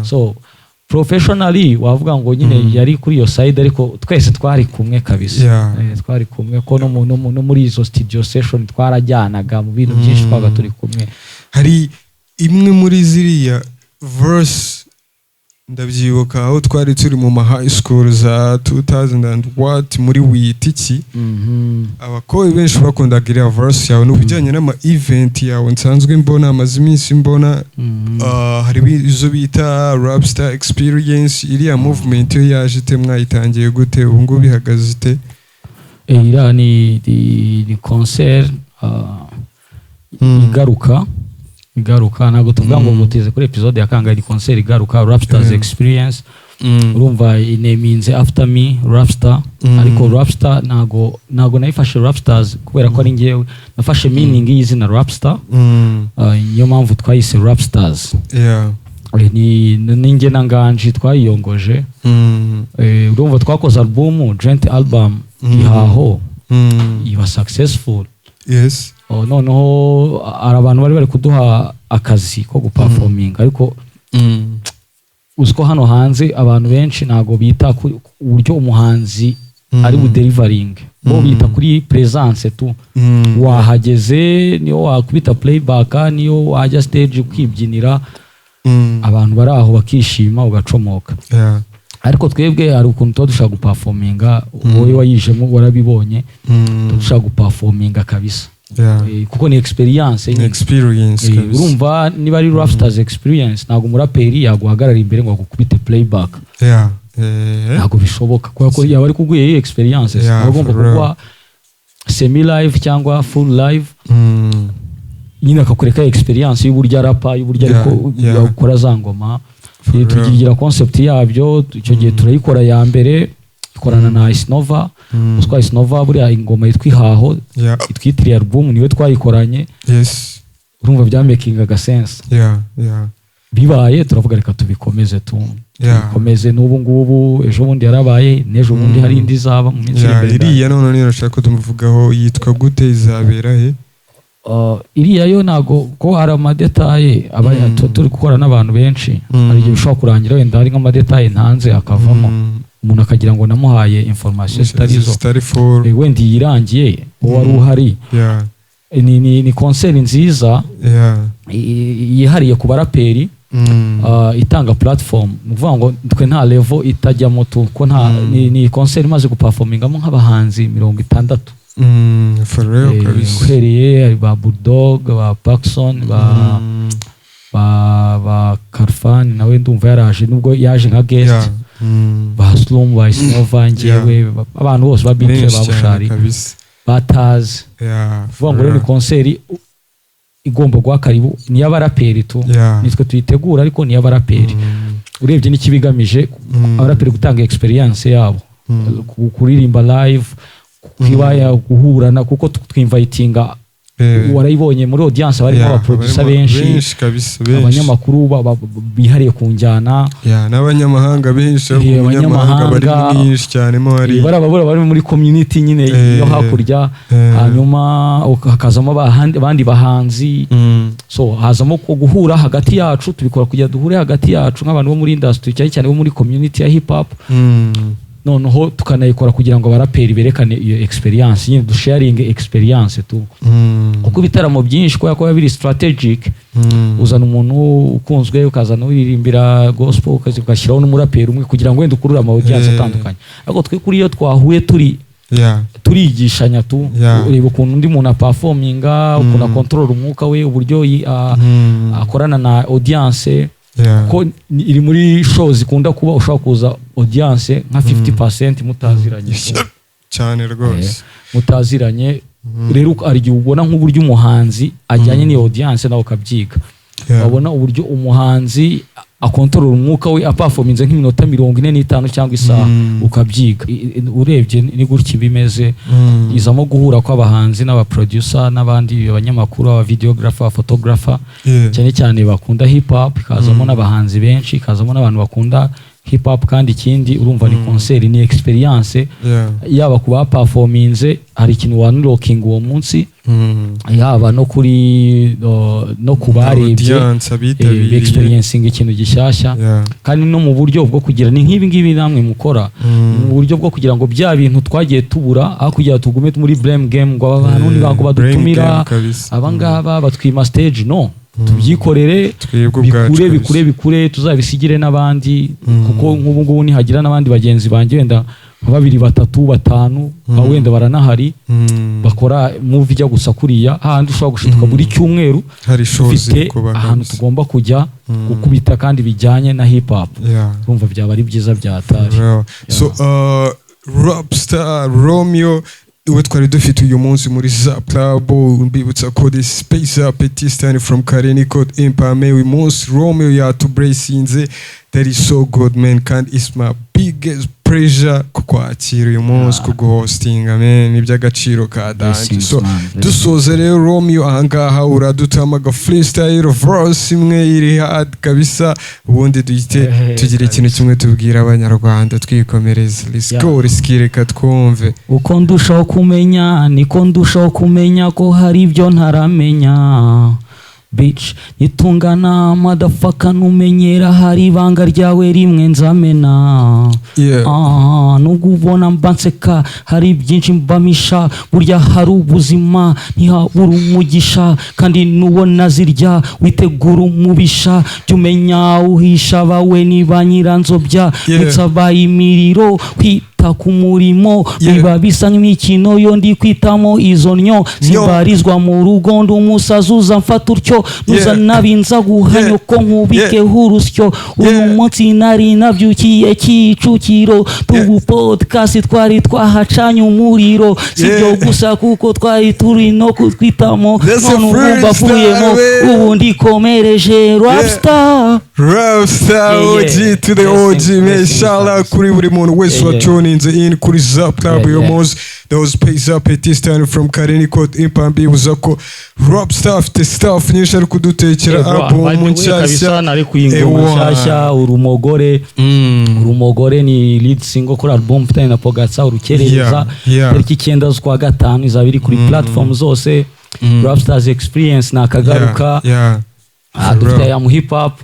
So professionally wavuga ngo nyine yari kuri iyo side, ariko twese twari kumwe kabisa. Twari kumwe ko no muri izo studio session twarajyanaga mu bintu byinshi, twabaga turi kumwe. Hari imwe muri ziriya verse, ndabyibuka aho twari turi mu ma high school za 2000 and what, muri witiki, abakobwa benshi bakundaga iriya verse yawe. N'ubujyanye n'ama event yawe nsanzwe mbona, amaze iminsi mbona, hari izo bita Rapstar Experience. Iriya movement yo yaje ite? Mwayitangiye gute? Ubu ngubu ihagaze ite? Iriya ni concert igaruka. Ntabwo tuvuga ngo muteze kuri episode ya kangahe, ni concert igaruka, Rapstars Experience. Urumva inaminze after me, Rapstar. Ariko Rapstar ntago nayifashe Rapstars kubera ko ari njyewe, nafashe meaning y'izina Rapstar. Niyo mpamvu twayise Rapstars. Ni njye na Nganji twayiyongoje. Urumva twakoze album, joint album, Ihaho, iba successful. Oh, noneho hari abantu bari kuduha akazi ko guperforminga, ariko uzi ko hano hanze abantu benshi ntabwo bita ku buryo umuhanzi ari budeliveringe, bo bita kuri presence tu. Wahageze, niyo wakubita playback, niyo wajya stage ukibyinira, abantu bari aho bakishima, ugacomoka. Ariko twebwe hari ukuntu tuba dushaka guperforminga, wowe wayijemo warabibonye. Tuba dushaka guperforminga kabisa. Kuko ni experience Ni nyine. experience kabisa. Urumva niba ari Rapstars Experience, ntabwo umuraperi yaguhagarara imbere ngo agukubite playback. Ntabwo bishoboka, kubera ko yaba ari kuguha iyi experience, aba agomba For real. kuguha semi live cyangwa full live, nyine akakwereka experience y'uburyo arapa, y'uburyo ariko yakora za ngoma. For real. Tugira concept yabyo icyo gihe, turayikora ya mbere, ikorana na Isnova. Uzwa Isnova, buriya ingoma yitwa Ihaho itwitiriye album, niwe twayikoranye. Urumva byamakingaga sense. Bibaye, turavuga reka tubikomeze tu, tubikomeze n'ubu ngubu. Ejo bundi yarabaye, n'ejo bundi hari indi izaba mu minsi iri imbere. Iriya none niyo nashaka ko tumuvugaho, yitwa gute, izabera he? Iriya yo ntago ko hari amadétails aba turi gukora n'abantu benshi. Hari igihe bishobora kurangira wenda hari nk'amadétails ntanze akavamo, umuntu akagira ngo namuhaye information zitari zo. Zitari full. Wenda iyi irangiye uwo wari uhari. Ni concert nziza yihariye ku baraperi. Itanga platform, ni ukuvuga ngo twe nta level itajyamo tu, ko nta ni concert imaze guperformingamo nk'abahanzi 60. For real kabisa. Uhereye hari ba Bulldog, ba Paxson, ba ba Karfan, nawe ndumva yaraje nubwo yaje nka guest, ba Slum, ba Isnova, njyewe, abantu bose ba Bitre, Benshi ba cyane Bushari, kabisa. ba Taz. Kuvuga ngo rero ni concert igomba guha karibu, ni iy'abaraperi tu. Nitwe tuyitegura ariko ni iy'abaraperi. Urebye n'ikibigamije, abaraperi gutanga experience yabo, kuririmba live, kwibaya, guhura na, kuko twinvitinga, warayibonye muri audience barimo abaproducer barimo benshi, benshi kabisa, benshi. Abanyamakuru bihariye ku njyana. Yeah, n'abanyamahanga benshi, ahubwo umunyamahanga bari abanyamahanga. mwinshi cyane mo hari. Bari ababura bari muri community nyine yo hakurya, hanyuma hakazamo abandi bahanzi. So hazamo ko guhura hagati yacu, tubikora kugira duhure hagati yacu nk'abantu bo muri industry, cyane cyane bo muri community ya hip hop. Noneho tukanayikora kugira ngo abaraperi berekane iyo experience nyine, dusharinge experience tu, kuko ibitaramo byinshi, kubera ko biba biri strategic, uzana umuntu ukunzwe, ukazana uririmbira gospel, ugashyiraho n'umuraperi umwe kugira ngo wenda ukurure ama audience atandukanye. Ariko twe kuri iyo twahuye turi turigishanya tu. Ureba ukuntu undi muntu aperforminga, ukuntu akontorora umwuka we, uburyo akorana na audience, ko iri muri show zikunda kuba ushobora kuza audience nka 50% mutaziranye. Cyane rwose. Mutaziranye rero, hari igihe ubona nk'uburyo umuhanzi ajyanye n'iyo audience, nawe ukabyiga. Wabona uburyo umuhanzi akontorora umwuka we aperforminze nk'iminota 45 cyangwa isaha, ukabyiga. Urebye ni gutya bimeze. Izamo guhura kw'abahanzi n'abaproducer n'abandi abanyamakuru, aba videographer, photographer, cyane cyane bakunda hip hop, ikazamo n'abahanzi benshi, ikazamo n'abantu bakunda hip hop. Kandi ikindi, urumva ni concert, ni experience, yaba ku baperforminze hari ikintu wanlockinga uwo munsi, yaba no kuri no ku barebye, audience, abitabiriye. Experiencing ikintu gishyashya. Kandi no mu buryo bwo kugira, ni nk'ibi ngibi namwe mukora, mu buryo bwo kugira ngo bya bintu twagiye tubura, aho kugira tugume muri blame game ngo aba bantu ntibango blame badutumira, game kabisa. aba ngaba batwima stage, no tubyikorere, Twebwe ubwacu bikure, kabisa. bikure, bikure, tuzabisigire n'abandi. Kuko nk'ubu ngubu nihagira n'abandi bagenzi banjye wenda nka babiri, batatu, batanu, wenda baranahari, bakora move ijya gusa kuriya, hahandi ushobora gushiduka buri cyumweru hari shows dufite ziri kuba ahantu kabisa. tugomba kujya gukubita kandi bijyanye na hip hop. Urumva byaba ari byiza byatari. Real. So Rapstar Romeo uwe twari dufite uyu munsi muri Zap Club. Mbibutsa ko this Space Up Petit Stand from Karini Code Impame. Uyu munsi Romeo yatublessinze. That is so good, man, kandi it's my biggest pleasure kukwakira uyu munsi, kuguhostinga, man, ni iby'agaciro ka danger. Blessings, So man. Blessings. dusoze rero, Romeo, ahangaha uradutama aga freestyle verse imwe iri hard kabisa, ubundi duhite tugira ikintu kimwe tubwira Abanyarwanda, twikomereza. Let's go, riskireka twumve. Uko ndushaho kumenya niko ndushaho kumenya ko hari ibyo ntaramenya. Bitch, nitungana motherfucker, numenyera hari ibanga ryawe rimwe nzamena. Ah, nubwo ubona mba nseka, hari byinshi mbamisha. Burya hari ubuzima ntihabura umugisha, kandi nubona zirya witegura umubisha. Jya umenya uhisha abawe niba nyiranzobya. Nsaba imiriro kwita ku murimo, biba bisa nk'imikino yo ndi kwitamo izo nnyo. Simbarizwa mu rugo, ndi umusazi uza mfata utyo, nuza nabi nza guha nyoko nkubikeho urusyo. Uyu munsi nari nabyukiye Kicukiro, tubu podcast twari twahacanye umuriro. Si ibyo gusa kuko twari turi no kutwitamo. That's a None ubu mbavuyemo, freestyle, man. ubu ndikomereje Rapstar. Rapstar. OG to the Blessings, OG, man. blessings, Shout out kuri buri muntu wese wa tuninze in kuri Zap Club uyu munsi. That was Pays Up Petit Stand from Karini Code Impambi. Ibuza ko Rapstar afite stuff nyinshi ari kudutekera, Eh, bro, by album the way, nshyashya. kabisa nari kuyingoma Ewa. nshyashya, Urumogore. Urumogore ni lead single kuri album mfitanye na Pogatsa, Urukerereza. Yeah. Tariki 9 z'ukwa gatanu izaba iri kuri platform zose. Rapstars Experience nakagaruka. Ah, dufite real. I Am Hip Hop.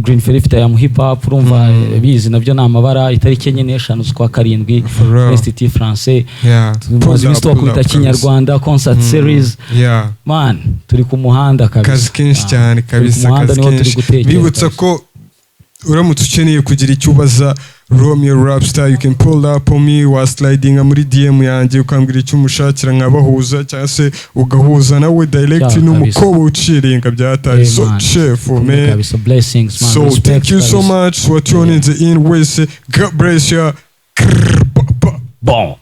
Green Ferry ifite I Am Hip Hop, urumva, bizi nabyo ni amabara, itariki 4 n'eshanu z'ukwa karindwi, For real. Institut Français. Tumaze iminsi Pull up, tubakubita pull up. Kinyarwanda concert series. Man, turi ku muhanda kabisa. Kazi kenshi Ah, cyane turi ku kabisa. muhanda, Kazi niho turi kenshi. gutekera Bibutsa kabisa. ko uramutse ukeneye kugira icyo ubaza Romeo Rapstar, you can pull up on me, wa slidinga muri DM yanjye ukambwira icyo umushakira nkabahuza, cyangwa se ugahuza nawe direct. N'umukobwa uciringa byataye. Hey, So man. cheerful, man. Kabisa, blessings, man. So Respect thank you so kabisa. much for tuning in wese. God bless you. Krrr, ba, ba. Bon.